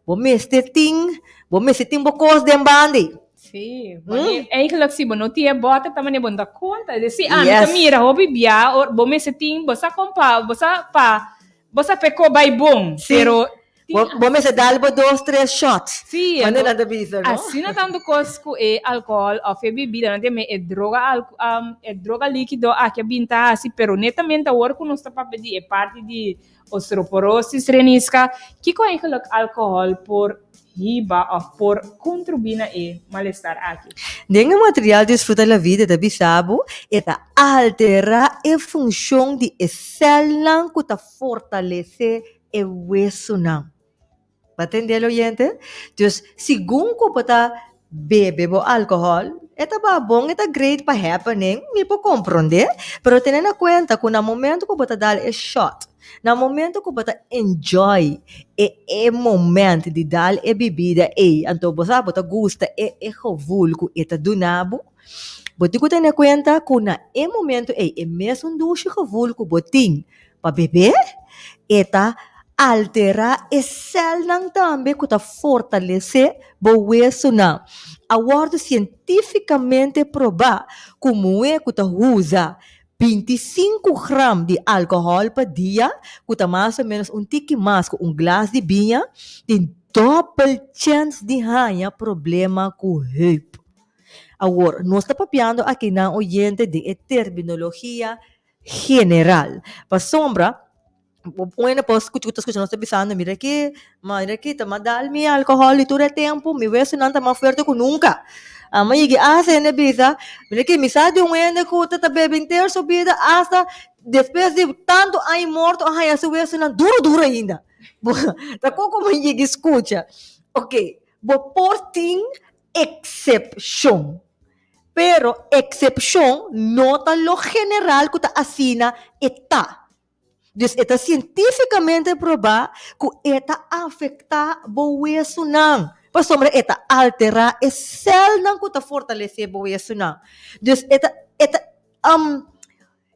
bo mester tin, bo mester tin bo kos den banda. Sí, wanneer eigenlijk si bo no tin e bòter ta manera bo no ta konta. Si ami ta mira hopi bia bo mester tin, bo sa kon pa, bo sa pa Bo sa p'e ko bai bon, Sí. pero tin Bo, bo mester dal bo dos, tres shots. Sí, Manera anto nan ta bisa, no? asina tantu kos ku e alkohòl òf e bibida nan tin, e droga alko e droga líkido aki a bin ta hasi, pero netamente awor ku nos ta papia di e parti di osteoporosis, Reniska, kiko eigenlijk alkohòl por hiba òf por kontribuí na e malestar aki? Den e material Disfruta la Vida ta bisa bo e ta alterá e funshon di e sèlnan ku ta fortalesé e wesunan. Bo a tende el oyente? Dus, segun ku bo ta bebe bo alkohòl, e ta ba bon, e ta great pa happening, mi por komprondé, pero tene na kuenta ku na momento ku bo ta dal e shòt, Na momento ku bo ta enjoy e e moment di dal e bibida ei, anto bo sa bo ta gusta e e gevoel ku e ta duna bo, bo tin ku tene kuenta ku na e momento ei e mesun dushi gevoel ku bo tin pa bebe, e ta altera e sèlnan tambe ku ta fortalesé bo wesunan. A wòrdu sientífikamente probá ku muhé ku ta usa 25 gram di alkohòl pa dia, ku ta mas o ménos un tiki mas ku un glas di biña, tin dòbel chèns di haña problema ku heup. Awor, nos ta papiando akinan oyente den e terminologia general, pasobra Un hende por skucha ku ta skucha nos ta bisando mira aki, mira aki ta mas dal mi alkohòl di tur e tempu, mi wesunan ta mas fuerte ku nunka. Amo yegi asta hende bisa, mira aki mi sa di un hende ku ta ta bebe henter su bida asta despues di tantu aña morto a haña su wesunan duru duru ainda. Ta koko mi yegi skucha. Oke, bo por tin eksepshon. Pero eksepshon no ta lo general ku ta asina e ta. Dus e ta sientífikamente probá ku e ta afektá bo wesunan, pasobra e ta alterá e sèlnan ku ta fortalesé bo wesunan. Dus e ta e ta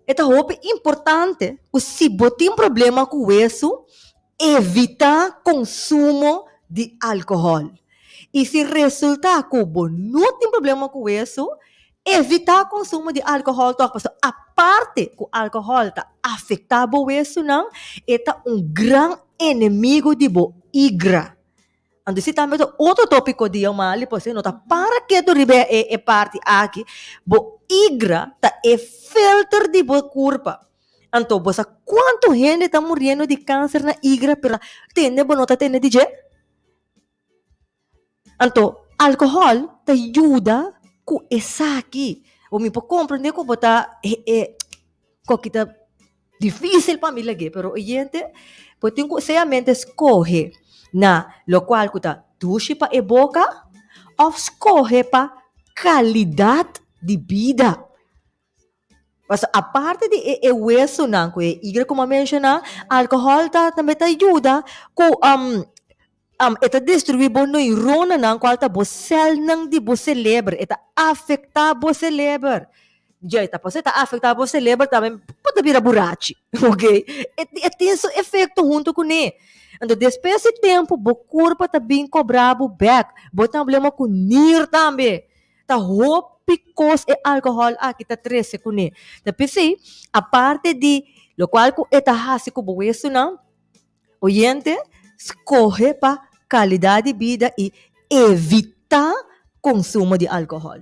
e ta hopi importante ku si bo tin problema ku wesu, evitá konsumo di alkohòl. I si resultá ku bo no tin problema ku wesu, Evitá konsumo di alkohòl tòg pasobra aparte ku alkohòl ta afektá bo wesunan, e ta un gran enemigu di bo igra. Anto si tambe ta otro tópiko di Yomali pasobra no ta para ketu riba e e parti aki, bo igra ta e filter di bo kurpa. Anto bo sa kuantu hende ta muriendo di kanser na igra pero tende bo no ta tende di dje? Anto, alkohòl ta yuda ku esaki. Bo mi por komprendé ku bo ta e e koki ta difísil pa mi lag'é, pero oyente, bo tin ku seriamente skohe na lokual ku ta dushi pa e boka òf skohe pa kalidat di bida. Pasobra aparte di e e wesonan ku e igra ku mi a menshoná, alkohòl ta tambe ta yuda ku e ta destruí bo neuronanan kual ta bo sèlnan di bo seleber, e ta afektá bo seleber. Djei ta pasobra e ta afektá bo seleber tambe bo ta bira burachi, oke. E tin su efekto huntu kuné. Anto despues di tempu bo kurpa ta bin kobra bo bèk, bo ta problema ku nir tambe. Ta hopi kos e alkohòl aki ta trese kuné. Ta p'esei, aparte di. Lokual ku e ta hasi ku bo wesunan, oyente, skohe pa kalidat di bida i evitá konsumo di alkohòl.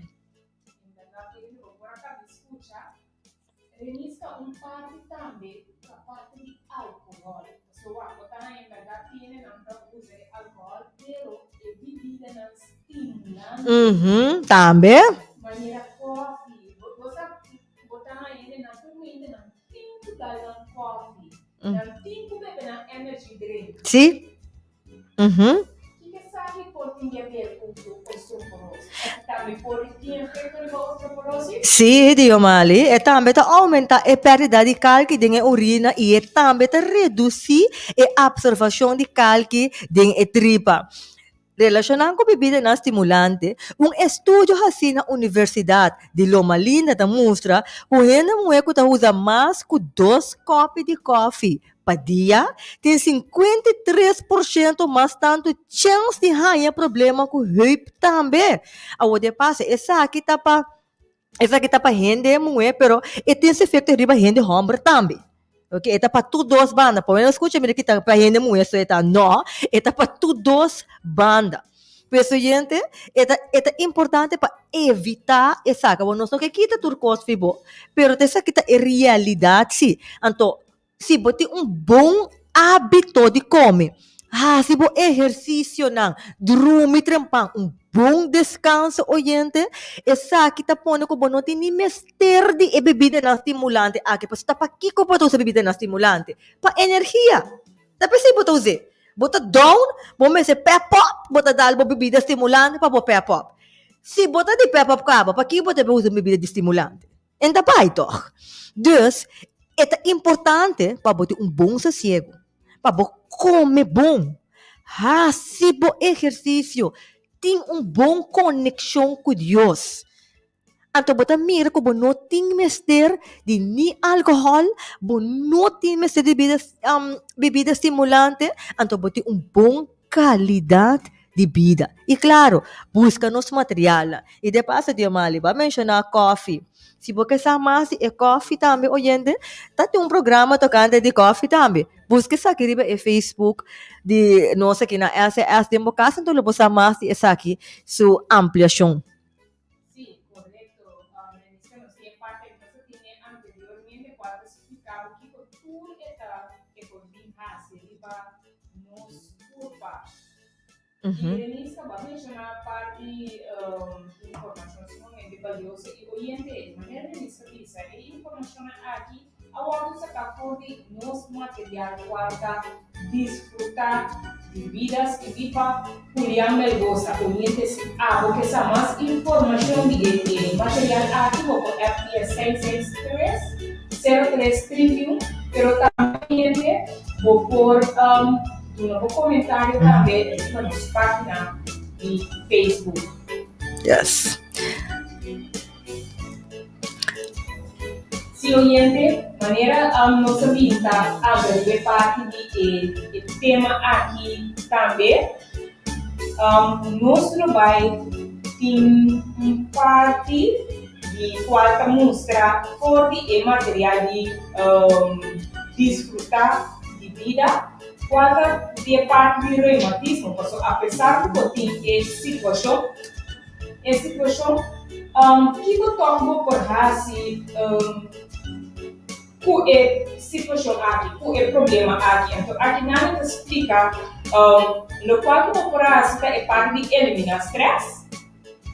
Reniska un parti tambe ta parti di alcohol. Pasobra wak bo ta haña en berdad tiene nan ta usa e alcohol pero e bibidanan stimulante. Mhm, tambe. Manera koffie. Bo bo sa bo ta haña hende nan tur mente nan tin ku dal nan koffie. Nan tin ku bebe nan energy drink. Si. Mhm. Kiko esaki por tin di haber ku ku osteoporosis? Esaki tambe por tin efekto riba osteoporosis? Sí, Diomali, e tambe ta oumentá e pèrdida di kalki den e urina i e tambe ta redusí e apsorvashon di kalki den e tripa. Relashoná ku bibidanan stimulante, un estudio hasí na Universidat di Loma Linda ta mustra ku hende muhé ku ta usa mas ku dos kòpi di kòfi Pa dia, tin 53% mas tantu chèns di haña problema ku heup tambe. Awor de paso, esaki ta pa esaki ta pa hende muhé, pero e tin su efekto riba hende hòmber tambe. Oke, e ta pa tur dos banda. Por no skucha mi di ki ta pa hende muhé so e ta. No, e ta pa tur dos banda. Pues oyente, e ta e ta importante pa evitá esaki. Awor nos no ke kita tur kos fi bo, pero ta esaki ta e realidat si. Anto Si bo tin un bon hábito di kome, hasi bo ehersisionan, drumi trempan, un bon deskanso oyente, esaki ta pone ku bo no tin ni mester di e bebidanan stimulante aki. Pasobra ta pakiko bo ta usa bebidanan stimulante? Pa energia. Ta p'esei bo ta us'é. Bo ta down, bo mester pep up, bo ta dal bo bebida stimulante pa bo pep up. Si bo ta di pep up kaba, pakiko bo ta usa un bebida di stimulante? En ta bai tòg. Dus, e ta importante pa bo tin un bon sosiegu, pa bo kome bon, hasi bo ehersisio, tin un bon konekshon ku Dios. Anto bo ta mira ku bo no tin mester di ni alkohòl, bo no tin mester di bibida bibida stimulante, anto bo tin un bon kalidat di bida. I klaro, buska nos materialnan. I de paso Diomali, bo a menshoná kòfi. Si bo ke sa mas di e kòfi tambe oyente, ta tin un programa tokante di kòfi tambe. Buska esaki riba e Facebook di nos aki na SES den bo kas, anto lo bo sa mas di esaki su ampliashon. Sí, korekto. Reniska, nos tin e parti aki nos a tene anteriormente kual ta splika bo kiko tur e ta e por bin hasi riba nos kurpa. I Reniska, bo a menshoná parti di informashon sumamente balioso i oyente. Di manera Reniska bisa, e informashonnan aki a wòrdu saká for di nos material kual ta Disfrutá di bida skibí pa Julián Melgoza. Oyente si abo ke sa mas informashon di e material aki bo por app via 663 03 31 pero tambe oyente bo por duna bo komentario tambe riba nos página di Facebook. Yes. Si oyente, manera nos a bin ta habla riba e parti di e tema aki tambe, nos lo bai tin un parti di cual ta mustra for di e material di disfruta di bida, cual ta di e parti di reumatismo, pasobra apesar cu bo tin e situacion, E situashon, Kiko tòg bo por hasi ku e situashon aki, ku e problema aki? Anto aki nan ta splika lokual ku bo por hasi ta e parti di eliminá strès.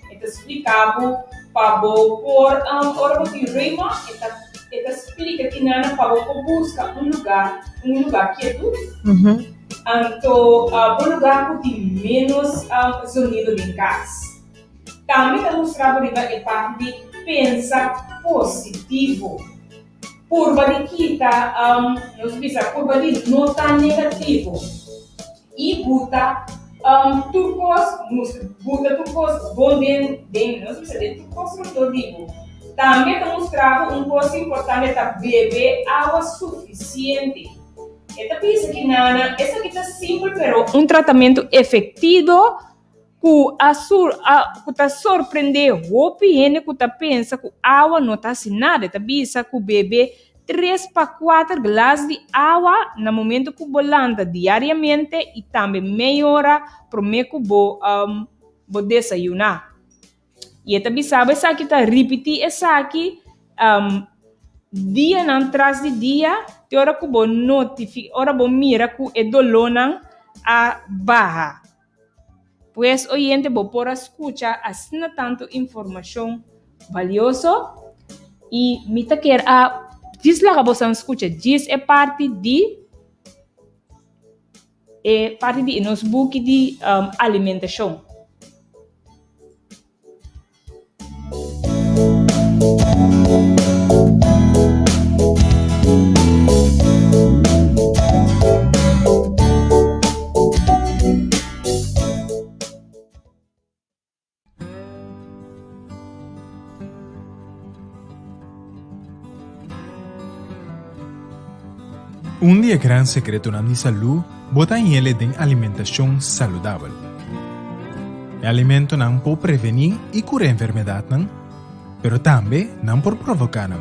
E ta splika bo pa bo por ora bo tin reuma e ta e ta splika kinan pa bo por buska un lugá un lugá kietu. Anto bo lugá ku tin ménos zonido den kas. Tambe ta mustra bo riba e parti di pensa positivo. Purba di kita, nos bisa purba di no ta negativo i buta tur kos, buta tur kos bon den, den, nos bisa den tur kos rondó di bo. Tambe ta mustra bo un kos importante ta bebe awa sufisiente. E ta bisa ki nana, esaki ta simpel pero un tratamentu efektivo ku a ku ta sorprendé hopi hende ku ta pensa ku awa no ta hasi nada. E ta bisa ku bebe Tres pa kuater glas di awa na momento ku bo lanta diariamente i tambe mei ora promé ku bo bo desayuná. I e ta bisa bo esaki ta ripití esaki dianan tras di dia te ora ku bo notifi ora bo mira ku e dolónan a baha. Pues oyente bo por a skucha asina tantu informashon balioso i mi ta kier a djis laga bosan skucha djis e parti di e parti di nos buki di alimentashon. Un di e gran sekretonan di salú bo ta hele den alimentashon saludabel. E alimentonan por prevení i kura enfermedatnan, pero tambe nan por provoká nan.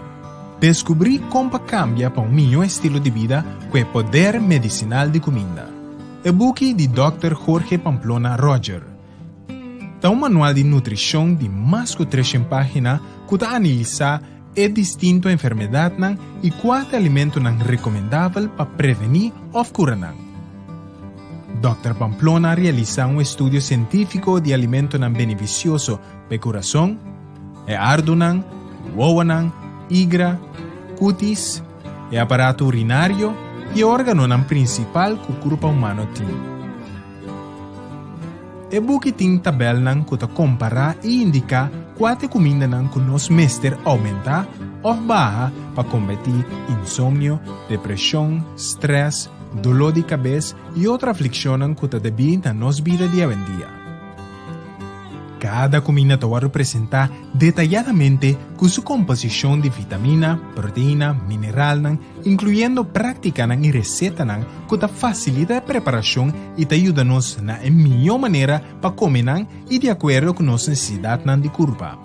Deskubrí kon pa kambia pa un mihó estilo di bida ku e poder medisinal di kuminda. E buki di Dòkter Jorge Pamplona Roger ta un manual di nutrishon di mas ku treshen página ku ta analisá e distinto enfermedatnan i kua ta alimentonan rekomendabel pa prevení òf kura nan. Dòkter Pamplona a realisá un estudio sientífiko di alimentonan benefisioso pa e kurason, e ardunan, wowonan, igra, kutis, e aparato urinario i e órganonan prinsipal ku kurpa humano tin. E buki tin tabèlnan ku ta kompará i indiká kua ta e kumindanan ku nos mester oumentá òf baha pa kombatí insomnio, depreshon, strès, doló di kabes i otro aflikshonnan ku ta debí na nos bida di awendia. Kada kuminda ta wòrdu presentá detayadamente ku su komposishon di vitamina, proteina, mineralnan, inkluyendo práktikanan i resetanan ku ta fasilita e preparashon i ta yuda nos na e mihó manera pa kome nan i di akuerdo ku nos nesesidatnan di kurpa.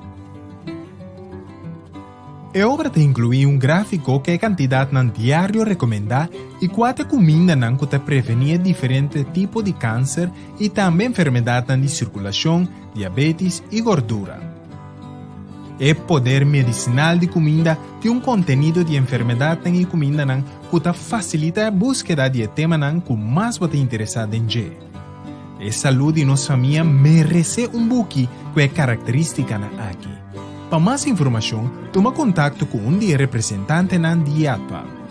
E obra ta inkluí un gráfiko ku e kantidatnan diario rekomendá i kua ta e kumindanan ku ta prevení e diferente tipo di kanser i tambe enfermedatnan di sirkulashon, diabetis i gordura. E poder medisinal di kuminda tin un kontenido di enfermedatnan i kumindanan ku ta fasilitá e búskeda di e temanan ku mas bo ta interesá den dje. E salú di nos famia meresé un buki ku e karakterístikanan aki. Pa mas informashon, tuma kontakto ku un di e representantenan di IATPA.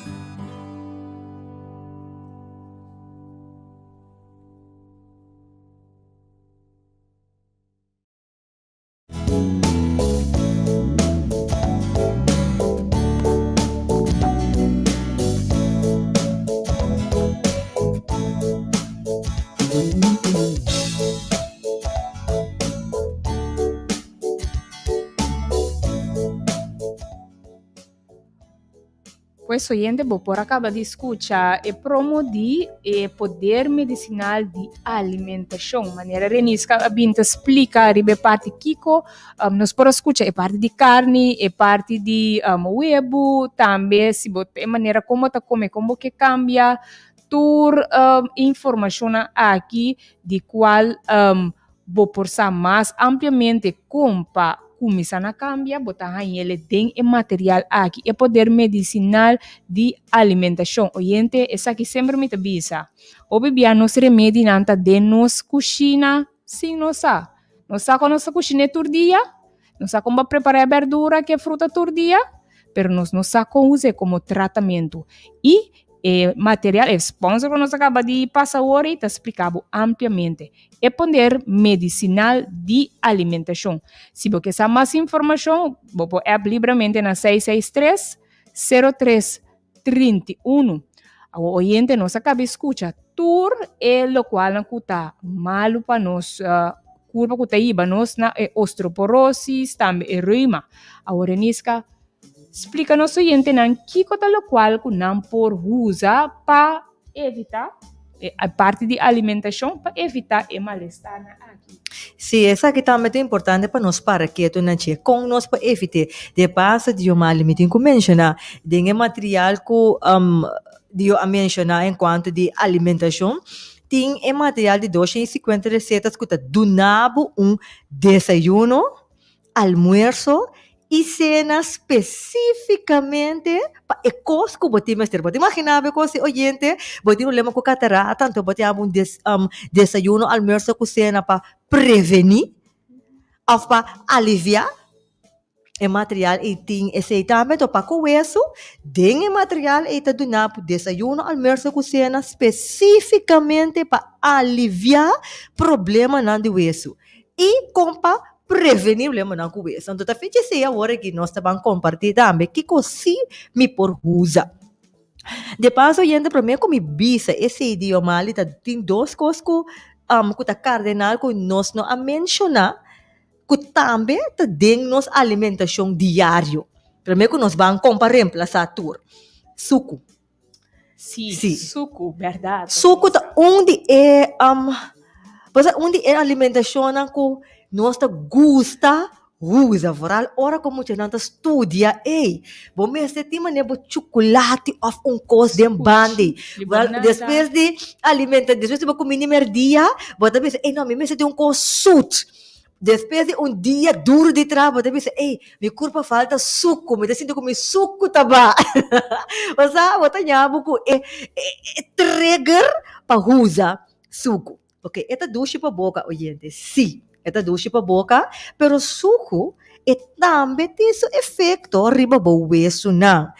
Pues oyente bo por a caba di scucha e promo di e poder medicinal di alimentacion. Manera Reniska a bin ta splica riba e parti kico um, nos por a scucha e parti di carni, e parti di um, webu, tambe si bo e manera como ta come, como bo ke cambia, tur um, informacionnan aki di cual um, Bo por sa mas ampliamente kon pa kuminsá na kambia, bo ta hañ'el den e material aki, E Poder Medisinal di Alimentashon. Oyente, esaki semper mi ta bisa. Hopi bia nos remedinan ta den nos kushina sin nos sa. Nos sa kon nos ta kushin'é tur dia, nos sa kon pa prepará e bèrdura ku e fruta tur dia, pero nos no sa kon us'é komo tratamentu. I e material, e sponsor ku nos a kaba di pasa awor ei ta splika bo ampliamente. E poder medisinal di alimentashon. Si bo ke sa mas informashon, bo por app libramente na seis seis tres, sero tres, 31. Awor oyente nos a kaba skucha tur e lokualnan ku ta malu pa nos kurpa ku ta hiba nos na e osteoporosis, tambe e reuma. Awor Reniska, splika nos oyentenan kiko ta lokual ku nan por usa pa evita. E parti di alimentashon pa evitá e malestarnan aki. Sí, esaki tambe ta importante pa nos para ketu na dje. Kon nos por evit'é? De paso, Diomali, mi tin ku menshoná den e material ku Dio a menshoná en kuanto di alimentashon, tin e material di 250 resetas ku ta duna bo un desayuno, almuerso i sena spesífikamente pa e kos ku bo tin mester. Bo ta imaginá bo e kos di oyente? Bo tin problema ku katarata, anto bo tin abo un desayuno, almuerso ku sena pa prevení òf pa aliviá e material ei tin esei tambe. Anto pa ku wesu den e material ei ta duna bo desayuno, almuerso ku sena spesífikamente pa aliviá problemanan di wesu i kon pa prevení problemanan ku wesu. Anto ta fichi esei awor aki nos ta ban kompartí tambe kiko si mi por usa. De paso oyente promé ku mi bisa esei di Yomali ta tin dos kos ku ku ta kardenal ku nos no a menshoná ku tambe ta den nos alimentashon diario. Promé ku nos ban kon pa remplasá tur. Suku. Sí, sí. Suku, bèrdat. Suku ta un di e um, pasa un di e alimentashonnan ku nos ta gusta usa, vooral ora ku muchanan ta studia, ey, bo mester tin manera bo chukulati òf un kos den bandi. Vooral despues di alimenta, despues di bo kuminda mèrdia, bo ta bisa, ey no, mi mester tin un kos sut. Despues di un dia duru di traha bo ta bisa, ey, mi kurpa falta suku, mi ta sinti ku mi suku ta ba. Osea, bo ta ña bo ku e e trigger pa usa suku. Oke, e ta dushi pa boka, oyente, sí, e ta dushi pa boka, pero suku e tambe tin su efekto riba bo wesunan.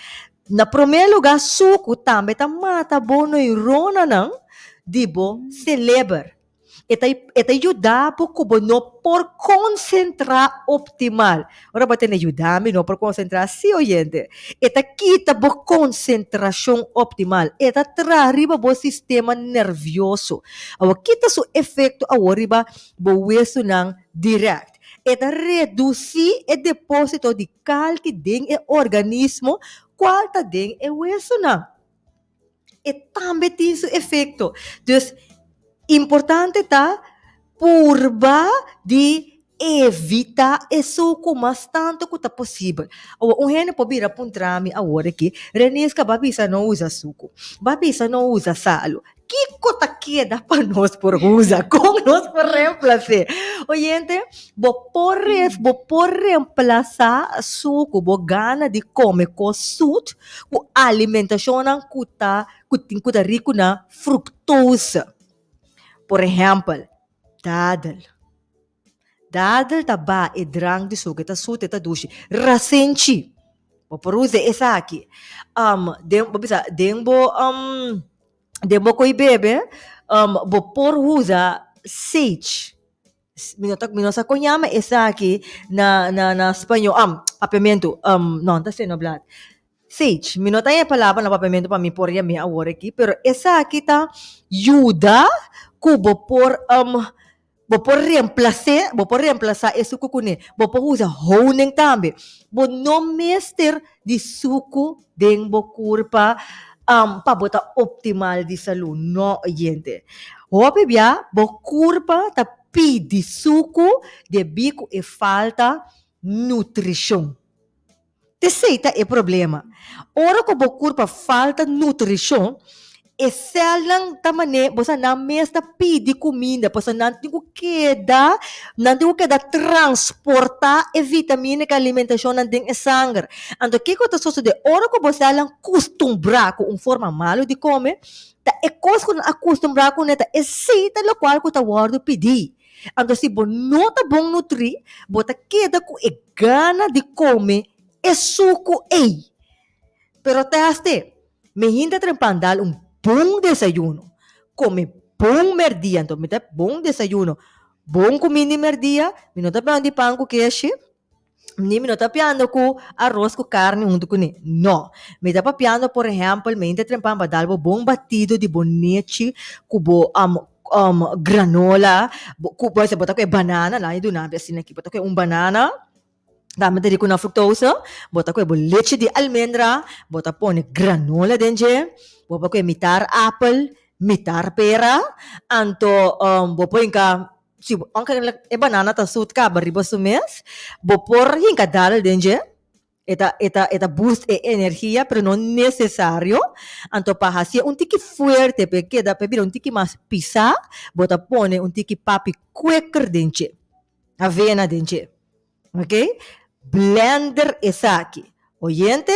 Na promé lugá, suku tambe ta mata bo neuronanan di bo seleber. E ta e ta yuda bo ku bo no por konsentrá optimal. Ora bo tene yuda mi no por konsentrá, sí oyente. E ta kita bo konsentrashon optimal. E ta traha riba bo sistema nervioso. Awor kita su efekto awor riba bo wesunan dirèkt. E ta redusí e depósito di kalki den e organismo kual ta den e wesunan. E tambe tin su efecto. Dus importante ta purba di evita e sucu mas tanto cu ta posibel. Awor un hende por bira puntra mi awor aki, Renisca bo a bisa no usa sucu, bo a bisa no usa salu, Kiko ta keda pa nos por usa? Kon nos por reemplac'é? Oyente, bo por bo por reemplasá suku, bo gana di kome kos sut ku alimentashonnan ku ta ku tin ku ta riku na fructose. Por ehèmpel, dadel. Dadel ta ba e drank di suku, e ta sut, e ta dushi. Rasenchi, bo por usa esaki. Den, bo bisa, den bo, den bo koe bebe, bo por usa sage. Mi no ta, mi no sa kon yama esaki na, na, na spañó, papiamentu, no, ta seno blad. Sage, mi no ta e palabra na papiamentu pa mi por yam'é awor aki, pero esaki ta yuda ku bo por, Bo por reemplas'é, bo por reemplasá e suku kuné. Bo por usa honing tambe. Bo no mester di suku den bo kurpa pa bo ta optimal di salú. No, oyente. Hopi bia bo kurpa ta pidi suku debí ku e falta nutrishon. T'esei ta e problema. Ora ku bo kurpa falta nutrishon, e sèlnan ta man'é bo sa nan mes ta pidi kuminda pasobra nan tin ku keda nan tin ku keda transportá e vitamina ku alimentashonnan den e sanger. Anto kiko ta sosodé? Ora ku bo sèlnan kustumbrá ku un forma malu di kome, ta e kos ku nan a kustumbrá kuné ta esei ta lokual ku ta wòrdu pidí. Anto si bo no ta bon nutrí, bo ta keda ku e gana di kome e suku ei. Pero tèste, mi hinta trempan dal un bon desayuno, kome bon mèrdia, anto mi ta bon desayuno, bon kuminda di mèrdia, mi no ta pian di pan ku keshi, ni mi no ta piando ku aros ku karni huntu kuné, no. Mi ta papiando por ehèmpel, mi hinta trempan pa dal bo bon batido di bo nechi ku bo granola, ku bo ta kohe banana, nan a duna mi asina aki, bo ta kohe un banana, tambe ta riku na fructose, bo ta kohe bo lechi di almendra, bo ta pone granola den dje, bo por kohe mitar apel. Mitar pera, anto bo por hinka, si aunke e banana ta sut kaba riba su mes, bo por hinka dal den dje, e ta e ta e ta boost e energia pero no necesario, anto pa hacié un tiki fuerte pa e keda pa e bira un tiki mas pisá, bo ta pone un tiki papi kweker den dje, avena den dje. Ok, blender esaki. Oyente,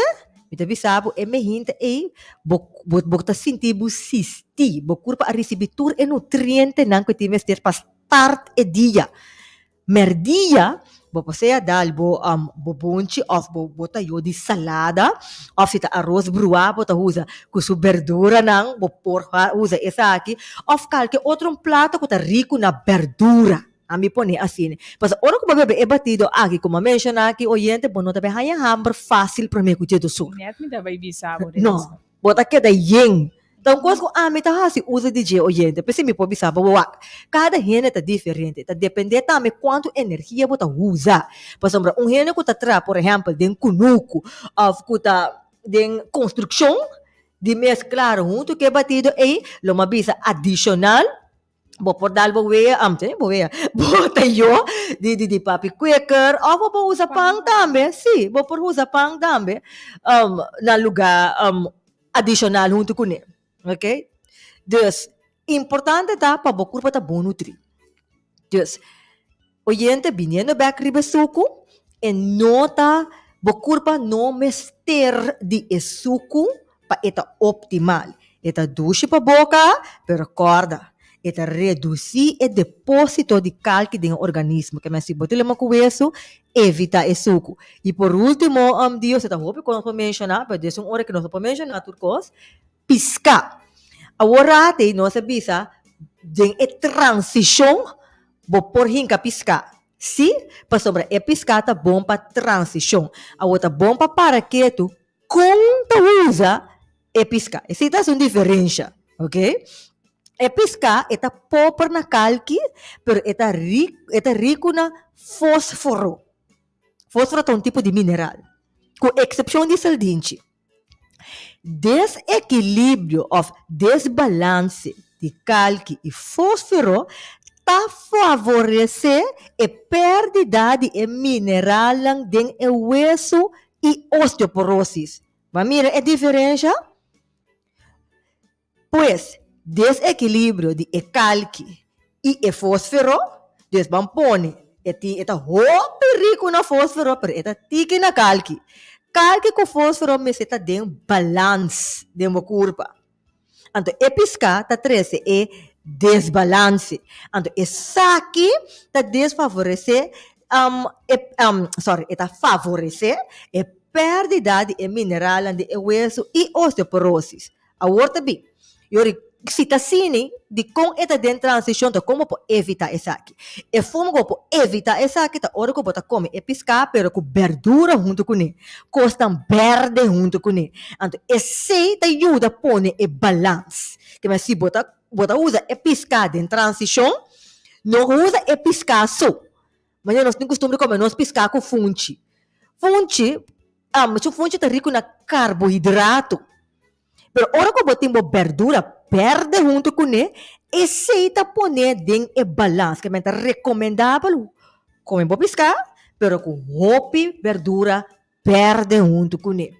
mi ta bisa bo e mehinta ei, bo bo bo ta sinti bo sisti, bo kurpa a risibí tur e nutrientenan ku e tin mester pa start e dia. Mèrdia, bo por sea dal bo bo bonchi òf bo bo tayó di salada òf si ta aros bruá bo ta usa ku su berduranan, bo por usa esaki òf kalke otro un plato ku ta riku na berdura. Ami pone asina. Pasobra ora ku bo bebe e batido aki ku mi a menshoná aki, oyente, bo no ta bai haña hamber fásil promé ku dje dosur. Nèt mi ta bai bisa bo den No, esei. bo ta keda yen. Ta un kos ku ami ta hasi uso di dje, oyente. P'esei mi por bisa bo, wak, kada hende ta diferente. Ta dependé tambe kuantu energia bo ta usa. Pasobra un hende ku ta traha, por ehèmpel, den kunuku òf ku ta den konstrukshon, di mes klaro huntu ku e batido ei, lo mi a bisa adishonal, Bo por dal bo wea, am te bo wea, bo ta yo di di di papi kweker of bo por usa pan tambe, si, bo por usa pan tambe um na luga um adishonal huntu kuné, ok. Dus, importante ta pa bo kurpa ta bon nutrí. Dus, oyente biniendo bèk riba e suku, e no ta, bo kurpa no mester di e suku pa e ta optimal. E ta dushi pa boka, pero kòrda, e ta redusí e depósito di kalki den e organismo. Ke men si bo ta lema ku wesu, evitá e suku. I por último, Dios, e ta hopi kos nos por menshoná, pero des un ora ku nos no por menshoná tur kos, piská. Awor rati nos a bisa den e transishon bo por hinka piská. Sí, pasobra e piská ta bon pa transishon. Awor ta bon pa para ketu Kon ta usa e piská? Esei ta hasi un diferensha, ok? E piská e ta pober na kalki, pero e ta e ta riku na fosforo. Fosforo ta un tipo di mineral, ku eksepshon di saldinchi. Desekilibrio òf desbalanse di kalki i fosforo ta favoresé e pèrdida di e mineralnan den e wesu i osteoporosis. Bo a mira e diferensha? Pues, desekilibrio di e kalki i e fosfero, dus ban pone e tin e ta hopi riku na fosfero pero e ta tiki na kalki. Kalki ku fosfero mester ta den balans den bo kurpa. Anto e piská ta trese e desbalanse. Anto esaki ta desfavoresé e sorry, e ta favoresé e pèrdida di e mineralnan di e wesu i osteoporosis. Awor ta bin, yori si ta asini, dikon e ta den transishon ta kon bo por evitá esaki? E forma ku bo por evitá esaki ta ora ku bo ta kome e piská pero ku bèrdura huntu kuné, kosnan bèrdè huntu kuné. Anto esei ta yuda pone e balans. Kema si bo ta bo ta usa e piská den transishon, no usa e piská so. Manera nos tin kustumber di kome nos piská ku funchi. Funchi, su funchi ta riku na karbohidrato. Pero ora ku bo tin bo berdura berde huntu kuné, esei ta pone den e balans. Ke men ta rekomendabel kome bo piská, pero ku hopi berdura berde huntu kuné.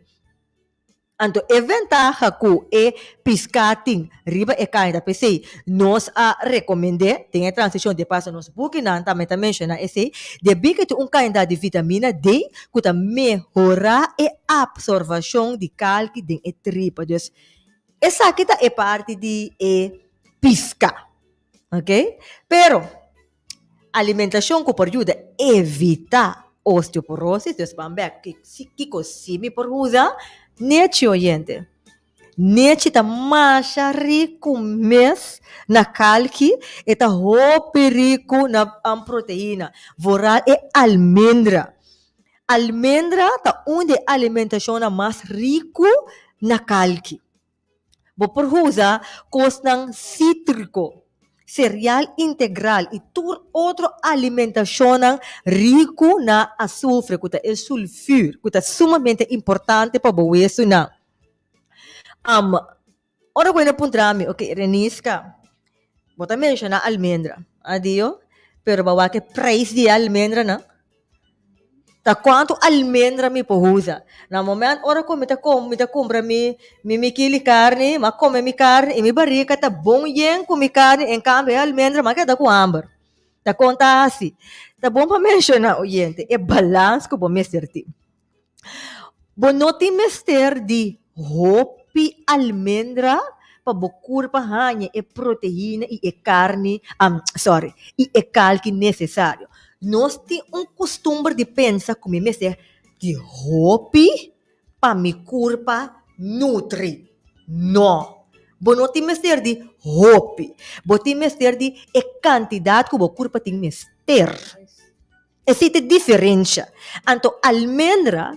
Anto e ventaha ku e piská tin riba e kaña ta p'esei nos a rekomend'é den e transishon di paso nos bukinan tambe ta menshoná esei, debí ku e tin un kantidat di vitamina D ku ta mehorá e apsorvashon di kalki den e tripa. Dus, esaki ta e parti di e piska. Ok? Pero, alimentashon ku por yuda evitá osteoporosis, dus ban bek kiko si mi por usa, nechi oyente. Nechi ta masha riku mes na kalki, e ta hopi riku na proteina, vooral e almendra. Almendra ta un di e alimentashonnan mas riku na kalki. Bo por usa kosnan sítriko, sereal integral i tur otro alimentashonnan riku na asufre, ku ta e sulfür, ku ta sumamente importante pa bo wesunan. Ora ku hende puntra mi, ok, Reniska, bo ta menshoná almendra, adio, pero bo a wak e preis di e almendranan? Ta kuantu almendra mi por usa? Na moment ora ku mi ta mi ta kumpra mi mi kili karni, mi a kome mi karni i mi barika ta bon yen ku mi karni, en kambio e almendra mi a keda ku hamber. Ta kon ta hasi? Ta bon pa menshoná, oyente, e balans ku bo mester tin. Bo no tin mester di hopi almendra pa bo kurpa haña e proteina i e karni, sorry, i e kalki nesesario. Nos tin un kustumber di pensa ku mi mester di hopi pa mi kurpa nutri. No! Bo no tin mester di hopi. Bo tin mester di e kantidat ku bo kurpa tin mester. Esei ta e diferensha. Anto almendra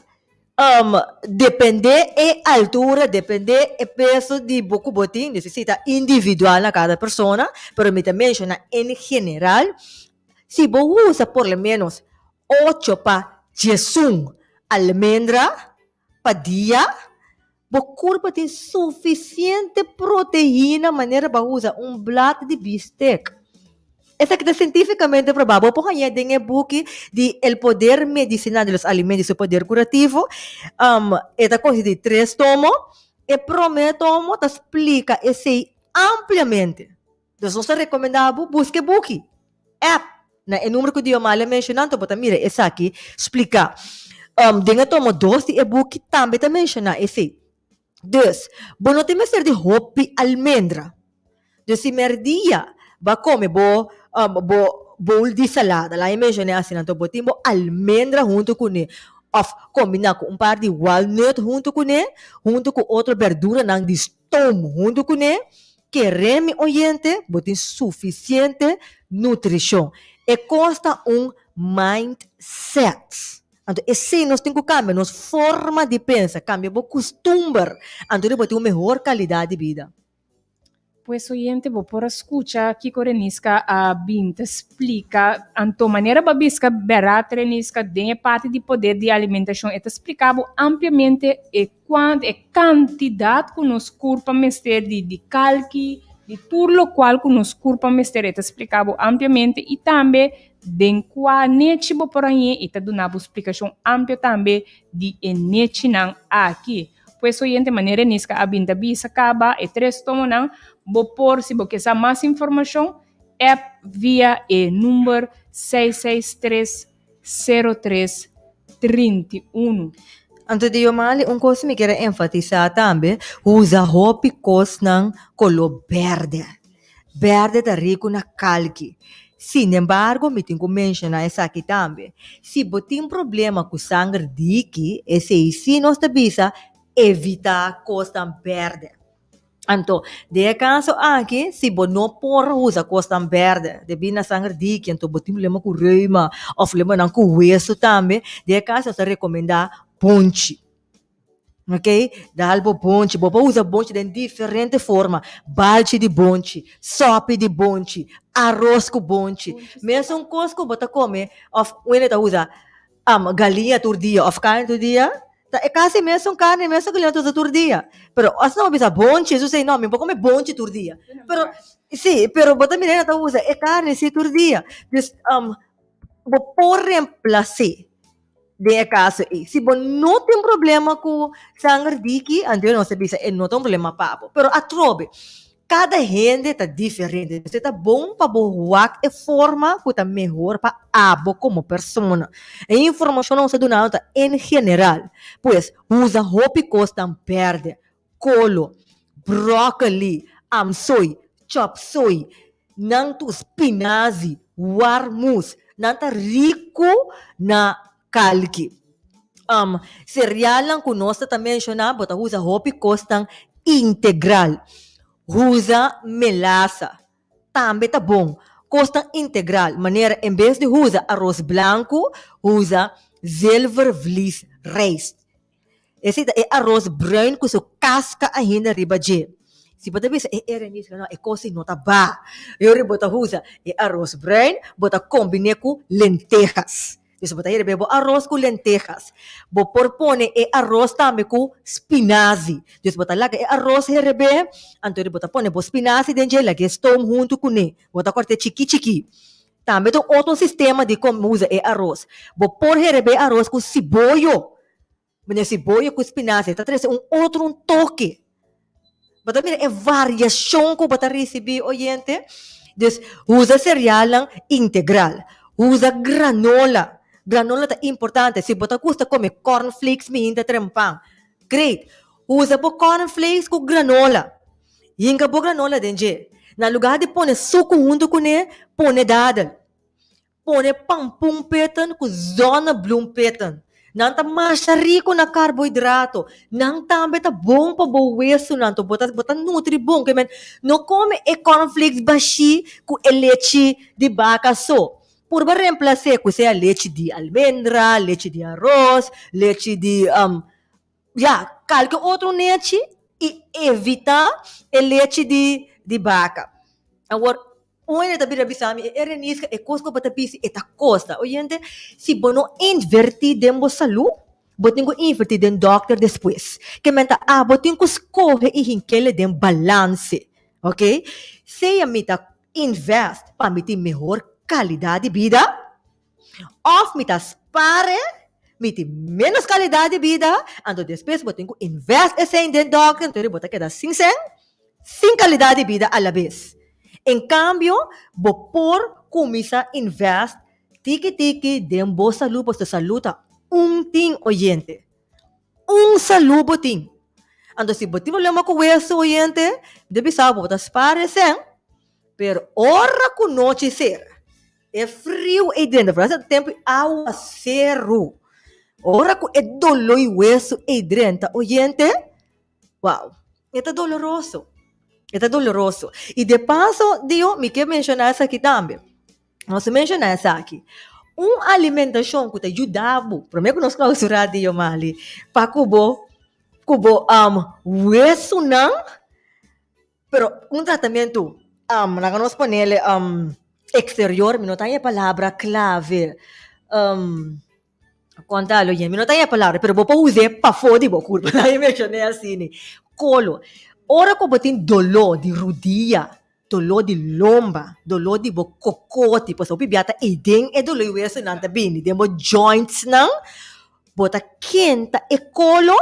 depende e altura, depende e peso di bo ku bo tin, esei ta individual na kada persona, pero mi ta menshona en general, si bo usa por lo menos ocho pa diesun almendra pa dia, bo kurpa tin sufisiente proteina manera bo a usa un blat di bistek. Esaki ta sientifikamente probá. Bo por hañ'é den e buki di El poder medicinal de los alimentos y su poder curativo. E ta konsisti di tres tomo. E promé tomo ta splika esei ampliamente. Dus nos ta rekomendá bo buska e buki, app, na e numero ku Diomali a menshoná, anto bo ta mira esaki spliká. Den e tomo dos di e buki tambe ta menshoná esei. Dus, bo no tin mester di hopi almendra. Dus si mèrdia bo a kome bo bo bowl di salada, laga mi menshoná asina, anto bo tin bo almendra huntu kuné òf kombiná ku un par di walnut huntu kuné, huntu ku otro bèrduranan di stoom huntu kuné, Kere mi oyente, bo tin sufisiente nutrishon. E kos ta un mindset. Anto esei nos tin ku kambia, nos forma di pensa, kambia bo kustumber, anto bo tin un mehor kalidat di bida. Pues oyente, bo por a skucha kiko Reniska a bin ta splika. Anto manera bo a biska bèrat Reniska den e parti di poder di alimentashon, e ta splika bo ampliamente e Kuant e kantidat ku nos kurpa mester di di kalki, di tur lokual ku nos kurpa mester e ta splika bo ampliamente i tambe den kua nechi bo por hañ'é i ta duna bo splikashon amplio tambe di e nechinan aki. Pues oyente manera Niska a bin ta bisa kaba e tres tomonan bo por si bo ke sa mas informashon app via e number 663 03 31. Anto di Yomali un kos mi kier a enfatisá tambe, usa hopi kosnan koló bèrdè. Bèrdè ta riku na kalki. Sinembargo mi tin ku menshoná esaki tambe, si bo tin problema ku sanger diki, esei sí nos ta bisa evitá kosnan bèrdè. Anto, den e kaso aki, si bo no por usa kosnan bèrdè, debí na sanger diki, anto bo tin problema ku reuma òf problemanan ku wesu tambe, den e kaso nos ta rekomendá bonchi. Oke, dal bo bonchi, bo por usa bonchi den diferente forma, balchi di bonchi, sòpi di bonchi, aros ku bonchi. Mesun kos ku bo ta kome òf un hende ta usa galiña tur dia òf karni tur dia, ta e kasi mesun karni, mesun galiña ta usa tur dia. Pero asina bo bisa bonchi, esun say no, mi por kome bonchi tur dia. Pero, si, pero bo ta mira hende ta usa e karni si tur dia. Dus, bo por remplas'é den e kaso ei. Si bo no tin problema ku sanger diki, anto nos ta bisa e no ta un problema pa bo. Pero atrobe, Kada hende ta diferente, entonces ta bon pa bo wak e forma ku ta mehor pa abo komo persona. E informashon nos ta duna ta en general. Pues, usa hopi kosnan bèrdè, kolo, bròkoli, amsoi, chòpsoi, nan tur spinazi, warmus, nan ta riku na kalki. Cerealnan ku nos ta menshoná bo ta usa hopi kosnan integral. Usa melasa tambe ta bon. Kosnan integral manera en bes di usa aros blanku usa zilvervlies rijst. Esei ta e aros bruin ku su kaska ainda riba dje. Si bo ta bisa e Erenice no e kos ei no ta ba. E ora bo ta usa e aros bruin bo ta kombiné ku lentejas. Dus bo ta herebé bo aros ku lentejas. Bo por pone e aros tambe ku spinazi. Dus bo ta laga e aros herebé, anto bo ta pone bo spinazi den dje, lag'é stoom huntu kuné. Bo ta kòrt'é chikí chikí. Tambe ta un otro sistema di kon usa e aros. Bo por herebé aros ku siboyo. Mane siboyo ku spinazi ta trese un otro un toke. Bo ta mira e variashon ku bo ta risibí, oyente? Dus, usa serealnan integral. Usa granola. Granola ta importante. Si bo ta gusta kome cornflakes mihinta trempan, great. Usa bo cornflakes ku granola. Hinka bo granola den dje. Na lugá di pone suku huntu kuné, pone dadel. Pone pampoenpitten ku zonnebloempitten. Nan ta masha riku na karbohidrato. Nan tambe ta bon pa bo wesunan, anto bo ta bo ta nutri bon. Ke men no kome e cornflakes bashí ku e lechi di baka so. Purba remplas'é ku sea lechi di almendra, lechi di aros, lechi di Ya, kalke otro nechi i evitá e lechi di di baka. Awor, un hende ta bira bisa mi, e Reniska, e kos ku bo ta bisti e ta kosta. Oyente, si bo no invertí den bo salú, bo tin ku invertí den dòkter despues. Ke men ta abo tin ku skohe i hink'el den balanse. Oke? Sea mi ta invest pa mi tin mehor kalidat di bida, Of mi ta spar e, mi tin menos calidad di bida, anto despues bo tin cu invest e cen den dokter, anto bo ta keda sin cen, sin calidad di bida alabes. En cambio, bo por cuminsa invest tiki tiki den bo salud, pasobra salud ta un tin oyente. Un salud bo tin. Anto si bo tin problema cu weso oyente, mi ta bisa bo, bo ta spar e cen, pero ora cu nochi cera, E friu ei drenta, for ese tempu e awaseru. Ora ku e doló i wesu ei drenta, oyente, wow, e ta doloroso, e ta doloroso. I de paso, Dio, mi ke menshoná esaki tambe. Nos a menshoná esaki. Un alimentashon ku ta yuda bo, promé ku nos klausurá, Dio Mali, pa ku bo, ku bo wesunan Pero un tratamentu, laga nos ponele exterior, mi no ta haña e palabra clave, konta lo yen, mi no ta haña e palabra, pero bo por us'é pafó di bo kurpa, laga mi menshoné asina. Kolo, ora ku bo tin doló di rudia, doló di lomba, doló di bo kokoti, pasobra hopi bia ta eiden e doló i wesunan ta bini den bo jointsnan, Bo ta kenta e kolo,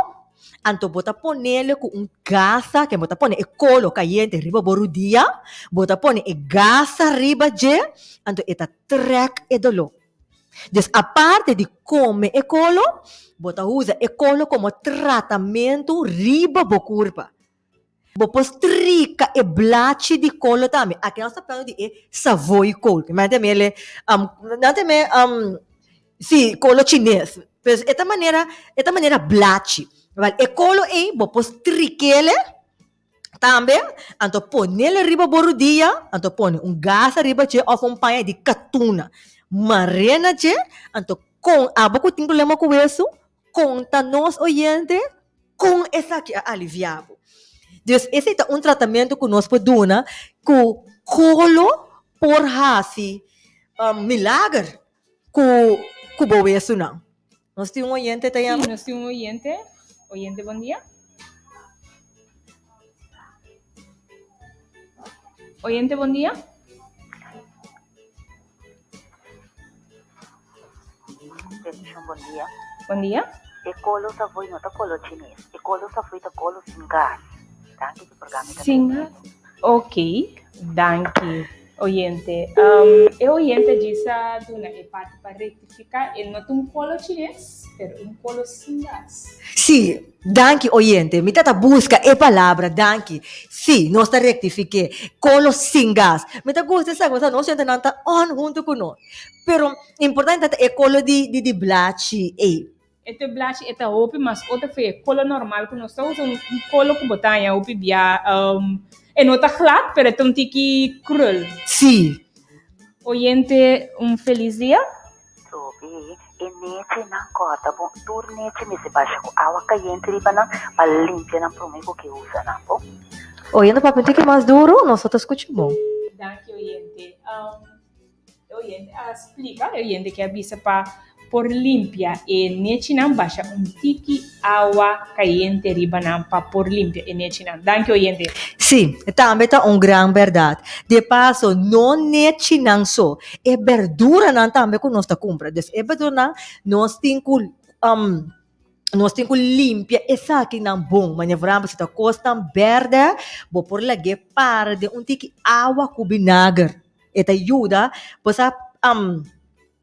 anto bo ta ponele ku un gasa, ke bo ta pone e kolo kayente riba bo rudia, bo ta pone e gasa riba dje, anto e ta trèk e doló. Dus aparte di kome e kolo, bo ta usa e kolo komo tratamentu riba bo kurpa. Bo por strika e blachi di kolo tambe. Aki nos ta hablando di e savoy kool. Nan ta mele, nan ta mele, si, kolo chines. Pues e ta manera, e ta manera blachi. Wèl, e kolo ei bo por strik'el tambe, anto ponel riba bo rudia, anto pone un gasa riba dje òf un paña di katuna. Mar'é na dje, anto kon abo ku tin problema ku wesu, Konta nos oyente kon esaki a aliviá bo. Dus esei ta un tratamentu ku nos por duna ku kolo por hasi milager ku ku bo wesunan. Nos tin un oyente ta yama? Sí, nos tin un oyente. Oyente, bon dia. Oyente, bon dia. Bendición, bon dia. Bon dia. E kolo savoy no ta kolo chines. E kolo savoy ta kolo sin gas. Danki pa programa ta Sin gas? Ok, danki oyente. Um, e oyente djis a duna e parti pa rectifica. E no ta un kolo chines, pero un kolo sin gas. Sí, danki oyente. Mi ta ta busca e palabra, danki. Sí, nos ta rectifique. Colo sin gas. Mi ta gusta esaki, pasobra nos oyentenan ta on hunto cu nos. Pero importante ta e colo di di di blachi ey. E te blachi e ta hopi mas otro fe e colo normal cu nos ta usa, un colo cu bo ta haña hopi bia, e no ta glad, pero e ta un tiki krul. Sí. Oyente, un feliz dia. Sobi e nechinan kòrta bon. Tur nechi mester basha ku awa kayente riba nan pa limpia nan promé ku ke usa nan bon. Oyente papia un tiki mas duru, nos no ta skucha bon. Danki oyente. E oyente a splika, e oyente ke a bisa pa. por limpia e nechinan basha un tiki awa kayente riba nan pa por limpia e nechinan. Danki oyente. Sí, tambe ta un gran bèrdat. De paso, no nechinan so, e berduranan tambe ku nos ta kumpra. Dus e berduranan nos tin ku nos tin ku limpia esakinan bon. Manera por ehèmpel si ta kosnan bèrdè, bo por lag'é para den un tiki awa ku binager. E ta yuda bo sa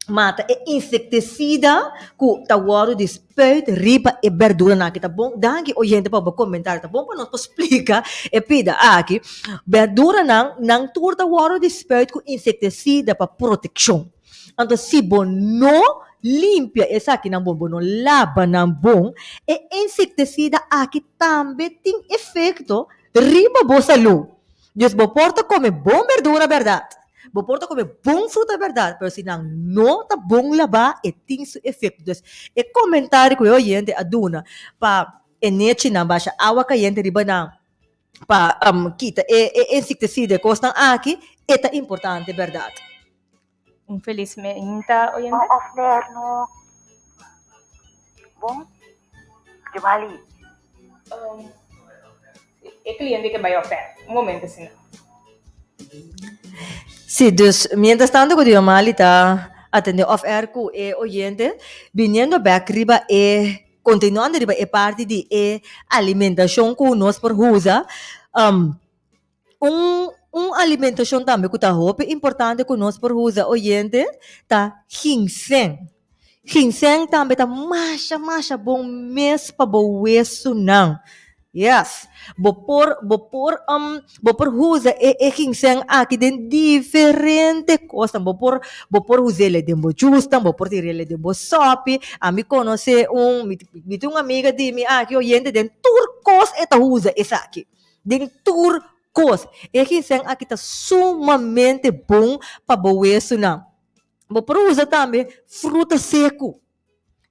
mata e insektisida ku ta wòrdu di spuit riba e berduranan aki. Ta bon, danki oyente pa bo komentario. Ta bon pa nos por splika e pida aki. Berduranan, nan tur ta wòrdu di spuit ku insektisida pa protekshon. Anto si bo no limpia esakinan bon, bo no laba nan bon, e insektisida aki tambe tin efekto riba bo salú. Dus bo por ta kome bon berdura bèrdat, bo por ta kome bon fruta bèrdat, pero si nan no ta bon labá e tin su efekto. Dus e komentario ku e oyente a duna pa e nechinan basha awa kayente riba nan pa kita e insektisida e kosnan aki, e ta importante bèrdat. Un felis meinta oyente. Bon of nerno. Bon. Jubali. Um, e cliente ke bai ofer. Un momento asina. Sí, dus mientras tanto ku Diomali ta atende off air ku e oyente, biniendo bek riba e, kontinuando riba e parti di e alimentashon ku nos por usa, um, Un un alimentashon tambe ku ta hopi importante ku nos por usa oyente ta ginseng. Ginseng tambe ta masha masha bon mes pa bo wesunan. Yes, bo por bo por bo por usa e e ginseng aki den diferente kosnan. Bo por bo por us'el den bo jusnan, bo por tir'el den bo sòpi. Ami konosé un mi mi tin un amiga di mi aki oyente den tur kos e ta usa esaki. Den tur kos. E ginseng aki ta sumamente bon pa bo wesunan. Bo por usa tambe fruta seku.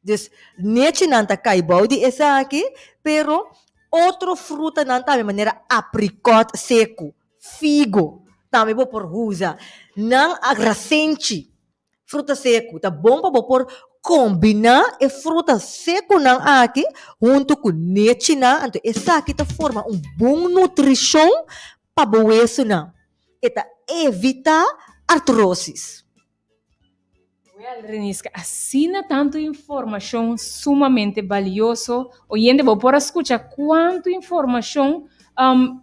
Dus nechinan ta kai bou di esaki, pero otro frutanan tambe manera aprikòt seku, figo tambe bo por usa. Nan a rasenchi. Fruta seku, ta bon pa bo por kombiná e fruta sekunan aki huntu ku nechinan, anto esaki ta forma un bon nutrishon pa bo wesunan. E ta evitá artrosis. Wèl, Reniska, asina tantu informashon sumamente balioso. Oyente, bo por a skucha kuantu informashon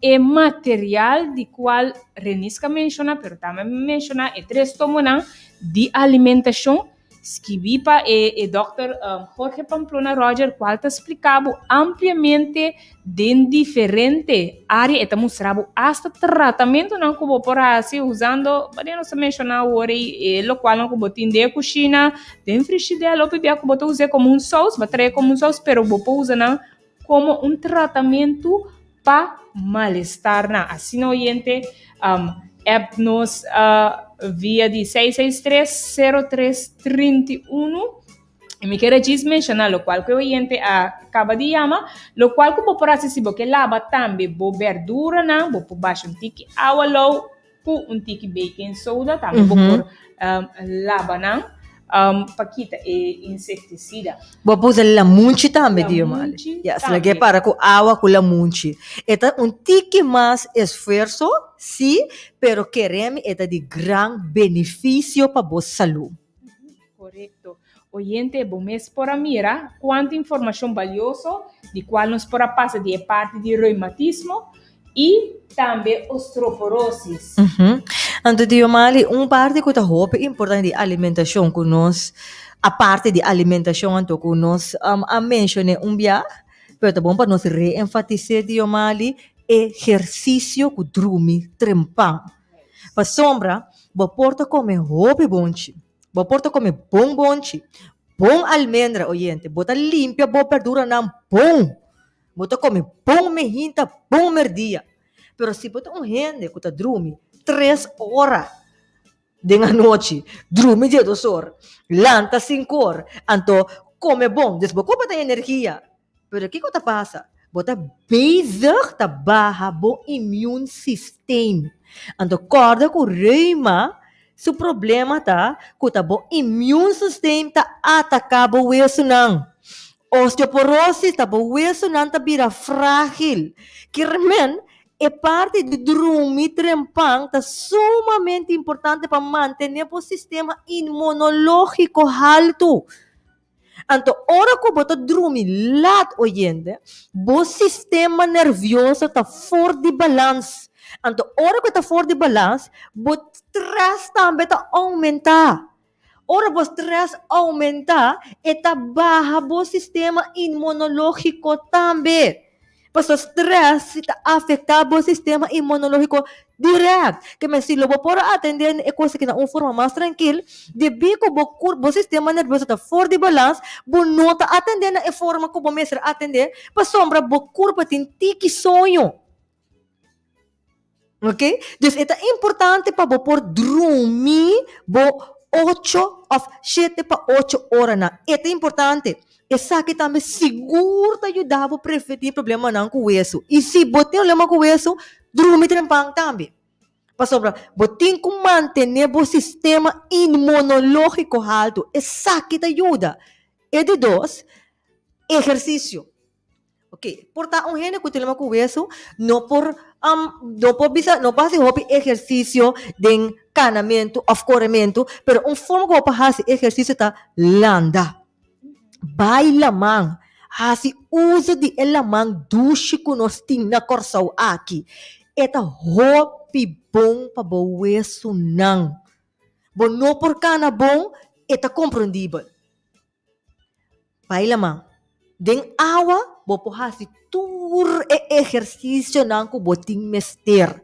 E material di cual Reniska menciona, pero tambe mi menciona e tres tomonan di alimentacion, skibi pa e e dokter Jorge Pamplona Roger, cual ta splica bo ampliamente den diferente area, e ta mustra bo hasta tratamentonan cu bo por haci usando, manera nos a menciona awor ei, e locualnan cu bo tin den e cushina, den frishidel, hopi bia cu bo ta usa como un saus, bo ta trae como un saus, pero bo por usa nan komo un tratamentu pa malestarnan. Asina oyente app nos via di 663 03 31. I mi kere djis menshoná lokual ku e oyente a kaba di yama, lokual ku bo por hasi si bo ke laba tambe bo berduranan, bo por basha un tiki awa lou ku un tiki baking soda tambe bo por laba nan pa kita e insecticida. Bo por usa lamunchi tambe di Yomali. Yes, lag'é para ku awa ku lamunchi. E ta un tiki mas esfuerso, sí, pero kere mi e ta di gran benefisio pa bo salú. Korekto. Oyente, bo mes por a mira kuantu informashon balioso di kual nos por a pasa di e parti di reumatismo i tambe ostroporosis. Anto Diomali, un parti ku ta hopi importante di alimentashon ku nos, aparte di alimentashon anto ku nos a menshoné un bia, pero ta bon pa nos reenfatis'é Diomali, ehersisio ku drumi trempan. Pasobra bo por ta kome hopi bonchi. Bo por ta kome bon bonchi, bon almendra, oyente, bo ta limpia bo berduranan bon, bo ta kome bon mehinta, bon merdia. Pero si bo ta un hende ku ta drumi tres ora den anochi, drumi diesdos or, lanta sinku or, anto kome bon, des bo koba ta energia. Pero kiko ta pasa? Bo ta bezig ta baha bo immuun systeem. Anto kòrda ku reuma. su problema ta ku ta bo immune system ta ataká bo wesunan. Osteoporosis ta bo wesunan ta bira frágil. Kier men, e parti di drumi trempan ta sumamente importante pa mantené bo sistema inmunológiko haltu. Anto ora ku bo ta drumi lat oyente, bo sistema nervioso ta for di balans. Anto ora ku e ta for di balans, bo strès tambe ta oumentá. Ora bo strès oumentá, e ta baha bo sistema inmunológiko tambe. Pasobra strès ta afektá bo sistema inmunológiko dirèkt. Ke men si lo bo por a atendé e kos aki na un forma mas trankil, debí ku bo kur bo sistema nervioso ta for di balans, bo no ta atendé na e forma ku bo mester atendé pasobra bo kurpa tin tiki soño. Ok, dus e ta importante pa bo por drumi bo ocho of shete pa ocho oranan. E ta importante. Esaki tambe sigur ta yuda bo prevení problemanan ku wesu. I si bo tin problema ku wesu, drumi trempan tambe. Pasobra bo tin ku mantené bo sistema inmunológiko haltu. Esaki ta yuda. E di dos, ehersisio. Ok, por ta un hende ku tin problema ku wesu no por no por bisa no por hasi hopi ehersisio den kanamentu òf korementu, pero un forma ku bo por hasi ehersisio ta landa. Bai laman, hasi uso di e laman dushi ku nos tin na Kòrsou aki. E ta hopi bon pa bo wesunan. Bo no por kana bon, e ta komprendibel. Bai laman. Den awa bo por hasi tur e ehersisionan ku bo tin mester.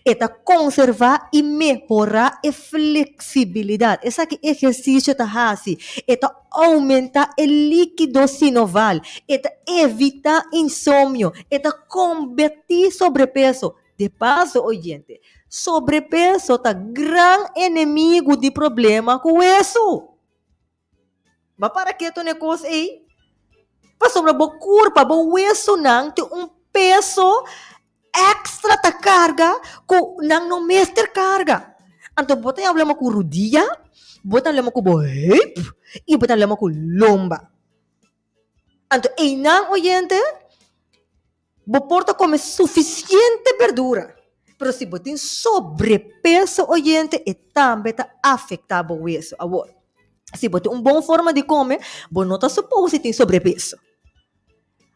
E ta konservá i mehorá e fleksibilidat. Esaki ehersisio ta hasi. E ta oumentá e líkido sinoval. E ta evitá insomnio. E ta kombatí sobrepeso. De paso, oyente, sobrepeso ta gran enemigu di problema ku wesu. Ba para ketu na e kos ei? Pasobra bo kurpa, bo wesunan tin un peso èkstra ta karga ku nan no mester karga. Anto bo ta problema ku rudia, bo ta problema ku bo heup i bo ta problema ku lomba. Anto einan oyente, Bo por ta come suficiente berdura, pero si bo tin sobrepeso oyente e tambe ta afecta bo weso. Awor, si bo tin un bon forma di come, bo no ta suppose di tin sobrepeso.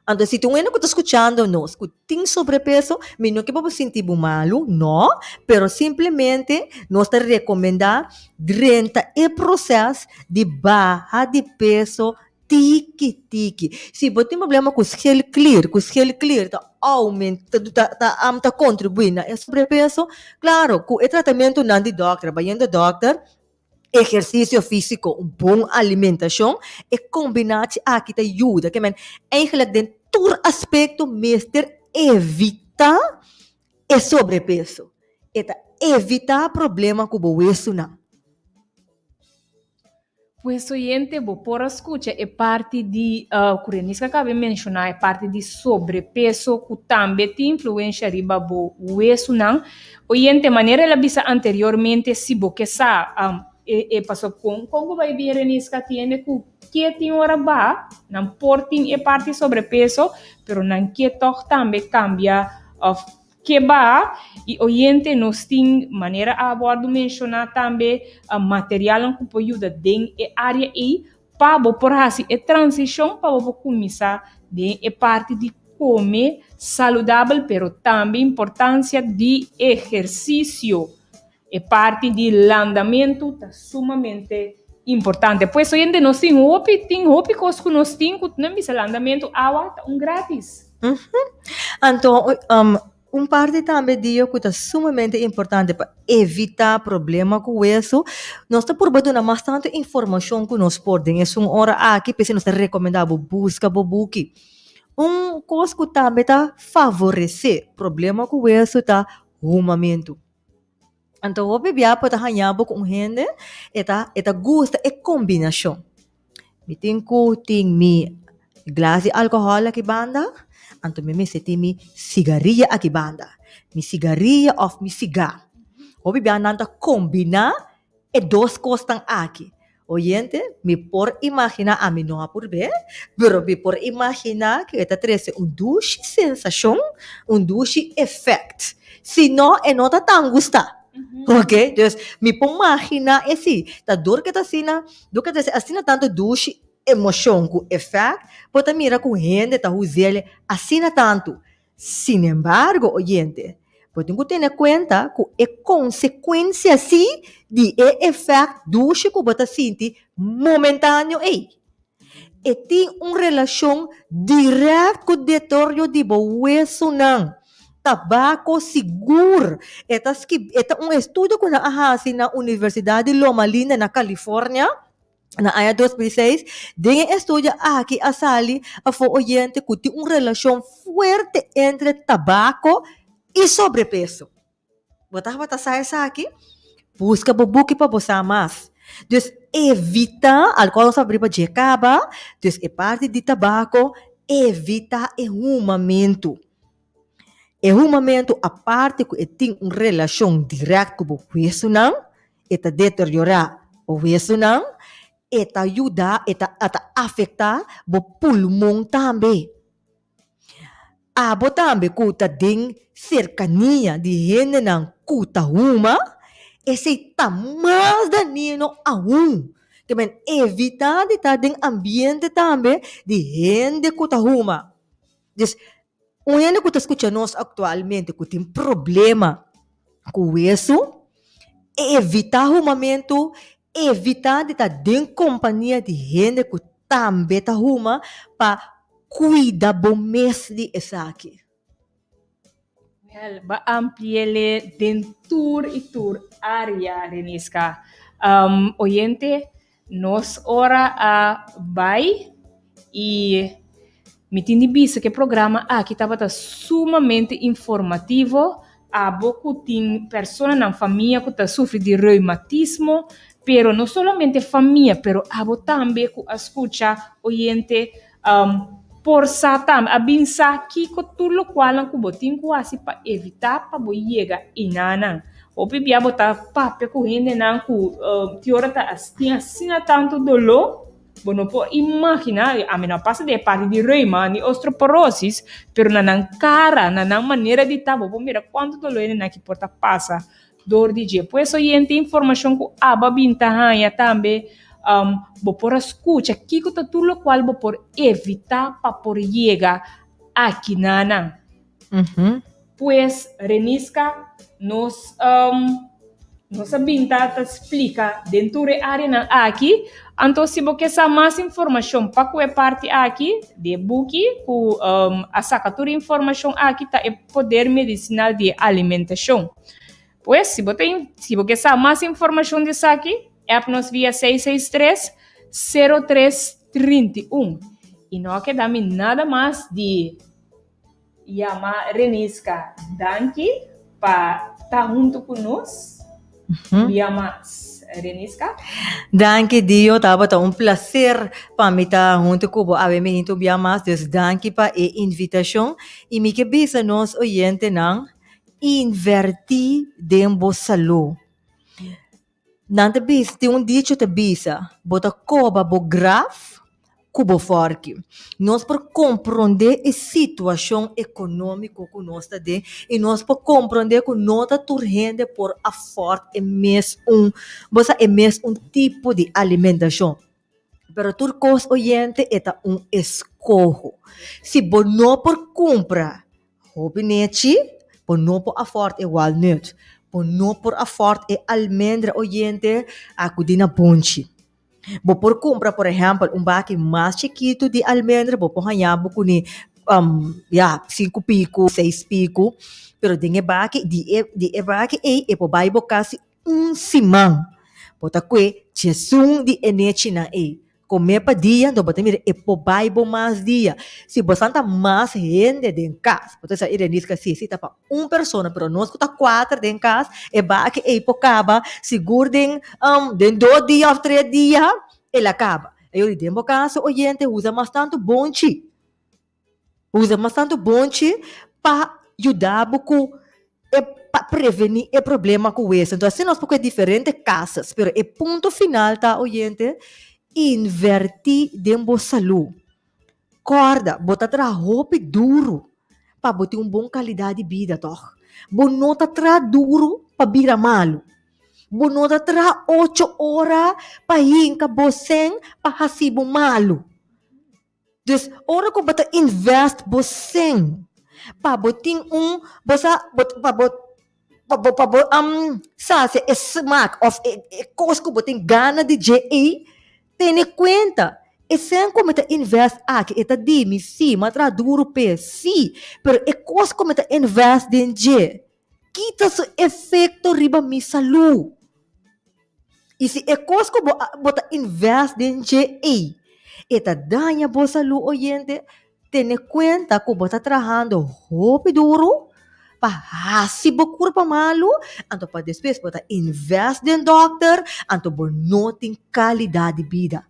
Anto si tin un hende cu ta scuchando nos cu tin sobrepeso, mi no ke pa bo sinti bo malu, no, pero simplemente nos ta recomenda drenta e proces di baha di peso Tiki tiki. Si bo tin problema ku schildklier, ku schildklier ta oumenta, ta ta ta kontribuí na e sobrepeso, klaro ku e tratamentunan di dòkter, bayendo dòkter, ehersisio físiko, un bon alimentashon, e kombinatie aki ta yuda. Ke men, eigenlijk den tur aspekto mester evitá e sobrepeso. E ta evitá problema ku bo wesunan. Pues oyente bo por a scucha e parti di cu Reniska acaba di menciona, e parti di sobrepeso cu tambe tin influencia riba bo wesunan. Oyente, manera el a bisa anteriormente, si bo ke sa e e paso con con cu bay bin Reniska tiende cu ke tin ora ba, nan por tin e parti sobrepeso, pero nan ke toch tambe cambia of Ke ba i oyente nos tin manera a wòrdu menshoná tambe materialnan ku por yuda den e área ei pa bo por hasi e transishon pa bo por kuminsá den e parti di kome saludabel pero tambe importansia di ehersisio. E parti di landamentu ta sumamente importante. Pues oyente nos tin hopi tin hopi kos ku nos tin ku nan bisa landamentu awa ta un gratis. Anto un parti tambe di ku ta sumamente importante pa evitá problema ku wesu, nos ta purba duna mas tantu informashon ku nos por den esun ora aki, p'esei nos ta rekomendá bo buska bo buki. Un kos ku tambe ta favoresé problema ku wesu ta humamentu. Anto hopi bia bo ta haña bo ku un hende e ta e ta gusta e kombinashon. Mi tin ku tin mi glas di alkohòl aki banda, anto mi mester tin mi sigaria aki banda. Mi sigaria òf mi sigá. Hopi bia nan ta kombiná. E dos kosnan aki. Oyente, mi por imaginá, ami no a purb'é, pero mi por imaginá ku e ta trese un dushi sensashon, un dushi efèkt. Si no, e no ta tan gustá. Oké, dus mi por maginá esei. Ta dor ku ta asina, dor ku ta trese asina tantu dushi emoshon ku efèkt, bo ta mira ku hende ta us'el asina tantu. Sinembargo, oyente, bo tin ku tene kuenta ku e konsekuensia sí di e efèkt dushi ku bo ta sinti momentáneo ei. E tin un relashon dirèkt ku detorio di bo wesunan. Tabako sigur e ta skib e ta un estudio ku nan a hasi na Universidat di Loma Linda na California. Na aña 2006, den e estudio aki a sali afó oyente ku tin un relashon fuerte entre tabako i sobrepeso. Bo tabata sa esaki? Buska bo buki pa bo sa mas. Dus evitá, alkohòl nos a riba dje kaba, dus e parti di tabako, evitá e humamentu. E humamentu aparte ku e tin un relashon dirèkt ku bo huesunan, e ta deteriorá bo huesunan, e ta yuda, e ta e ta afektá bo pulmon tambe. Abo tambe ku ta den serkania di hendenan ku ta huma, esei ta mas dañino aun. Te men evitá di ta den ambiente tambe di hende ku ta huma. Dus, un hende ku ta skucha nos aktualmente ku tin problema ku wesu, evitá humamentu, evitá di ta den kompania di hende ku tambe ta huma pa kuida bo mes di esaki. Wèl, bo a ampli'é den tur i tur área, Reniska. Oyente, Nos ora a bai y mi tin di bisa cu e programa aki tabata sumamente informativo. Abo cu tin personanan, famia cu ta sufri di reumatismo, pero no solamente famia, pero abo tambe cu a scucha oyente por sa tambe, a bin sa kico tur locualnan cu bo tin cu haci pa evita pa bo yega enanan. Hopi bia bo ta papia ku hendenan ku tin ora ta tin asina tantu doló, bo no por imaginá. Ami no a pasa den e parti di reuma ni osteoporosis, pero na nan kara, na nan manera di ta, bo por mira kuantu doló hendenan aki por ta pasa dor di dje. Pues oyente, informashon ku abo a bin ta haña tambe bo por a skucha kiko ta tur lokual bo por evitá pa por yega akinanan. Pues Reniska nos nos a bin ta ta splika den tur e areanan aki. Anto si bo ke sa mas informashon pa ku e parti aki di e buki ku a saka tur e informashon aki ta e poder medisinal di e alimentashon. Pues si bo ta si bo ke sa mas informashon di esaki app nos via seis seis tres sero tres 31. I no a keda mi nada mas di Yama Reniska danki pa ta huntu ku nos. Yama Reniska. Danki Dio, tabata un placer pa mi ta huntu ku bo awe mi hinta un bia mas, dus danki pa e invitashon i mi ke bisa nos oyentenan inverti den bo salú. Nan ta bisa, tin un dicho ta bisa, bo ta koba bo graf ku bo fòrki. Nos por komprondé e situashon ekonómiko ku nos ta den i nos por komprondé ku no ta tur hende por afòrt e mes un, bo sa, e mes un tipo di alimentashon. Pero tur kos oyente e ta un eskoho. Si bo no por kumpra Hopi nechi, bo no por afford e walnut, bo no por afford e almendra oyente akudí na bonchi. Bo por kumpra por ehèmpel un baki mas chikitu di almendra, bo por haña bo kuné ya sinku piku, seis piku, pero den e baki di e di e baki ei e por bai bo kasi un siman. Bo ta kue djesun di e nechinan ei. Comé pa dia, anto bo ta mira e por bai bo mas dia. Si bo san ta mas hende den cas, bo ta sa Ireniska si, si ta pa un persona, pero nos cu ta cuater den cas, e baki ey por caba sigur den den dos dia of tres dia el a caba. E yori den bo caso oyente usa mas tanto bonchi. Usa mas tantu bonchi pa yuda bo ku e pa prevení e problema ku weso. Entonces asina nos por kue diferente kasas, pero e punto final ta, oyente, invertí den bo salú. Kòrda, bo ta traha hopi duru pa bo tin un bon kalidat di bida, tòg? Bo no ta traha duru pa bira malu. Bo no ta traha ocho ora pa hinka bo sèn pa hasi bo malu. Dus, ora ku bo ta invest bo sèn pa bo tin un, bo sa, bo, pa bo, pa bo, pa bo sasia e smak òf e e kos ku bo tin gana di dje ei, tene kuenta, e sèn ku mi ta invest aki e ta di mi, sí, mi a traha duru p'e, sí, pero e kos ku mi ta invest den dje, kita su efekto riba mi salú? I si e kos ku bo a bo ta invest den dje ei e ta daña bo salú oyente, tene kuenta ku bo ta trahando hopi duru pa hasi bo kurpa malu, anto pa despues bo ta invest den dòkter, anto bo no tin kalidat di bida.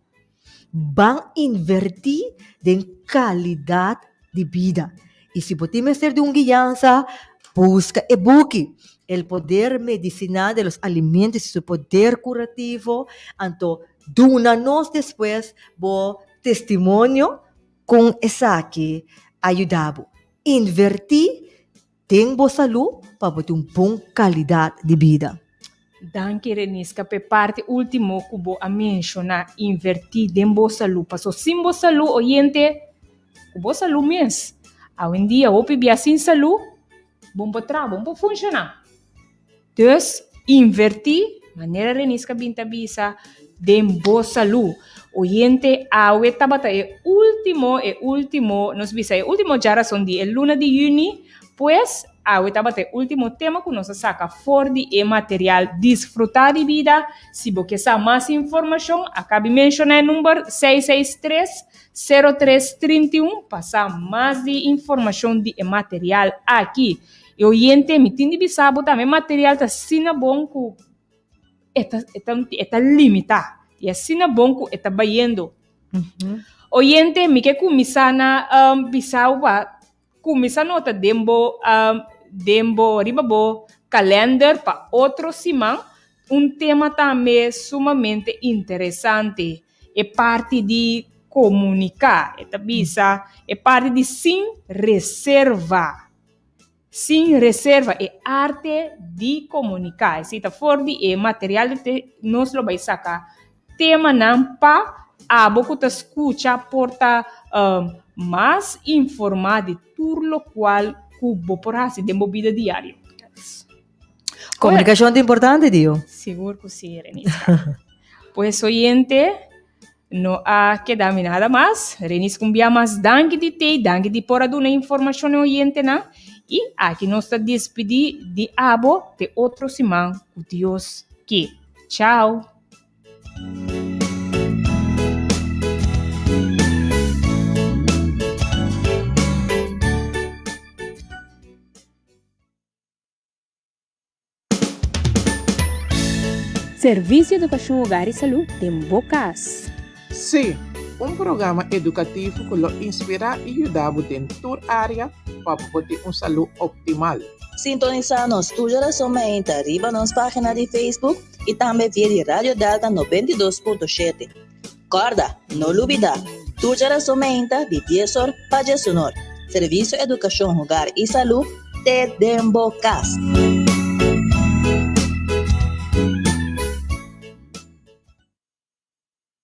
Ban invertí den kalidat di bida. I si bo tin mester di un guiansa, buska e buki El poder medicinal de los alimentos y su poder curativo, anto duna nos despues bo testimonio kon esaki a yuda bo. Invertí den bo salú pa bo tin un bon kalidat di bida. Danki Reniska p'e parti ultimo ku bo a menshoná, invertí den bo salú. Paso sin bo salú, oyente, ku bo salú mes. Awendia hopi bia sin salú, bo no por traha, bo no por funshoná. Dus, invertí, manera Reniska bin ta bisa, den bo salú. Oyente, awe tabata e último, e último, nos bisa e último djarason di e luna di yüni, pues awe tabata e último tema ku nos a saka for di e material Disfrutá di Bida. Si bo ke sa mas informashon, a kabi menshoná e number 663 03 31 pa sa mas di informashon di e material aki. E oyente, mi tin di bisa bo tambe e material ta asina bon ku e ta e ta e ta limitá. I asina bon ku e ta bayendo. Oyente, mi ke kuminsá na bisa bo pa kuminsá nota den bo den bo riba bo kalènder pa otro siman un tema tambe sumamente interesante, e parti di komuniká. E ta bisa e parti di sin reserva. Sin reserva, e arte di komuniká. Esei ta for di e material di te nos lo bai saka temanan pa abo ku ta skucha por ta mas informá di tur lokual ku bo por hasi den bo bida diario. Komunikashon ta importante, Dio. Sigur ku si, Reniska. Pues oyente, No a keda mi nada mas. Renis un bia mas danki di tei, danki di por a duna informashon e oyentenan. I aki nos ta despidi di abo te otro siman ku Dios ke. Chao! Servisio Edukashon Hogar i Salú den bo kas. Sí, un programa edukativo ku lo inspirá i yuda bo den tur área pa bo por tin un salú optimal. Sintonisá nos tur djarason mainta riba nos página di Facebook i tambe via di Radio Delta 92.7. Kòrda, no lubidá, tur djarason mainta di dies or pa diesunor, Servisio Edukashon Hogar i Salú te den bo kas.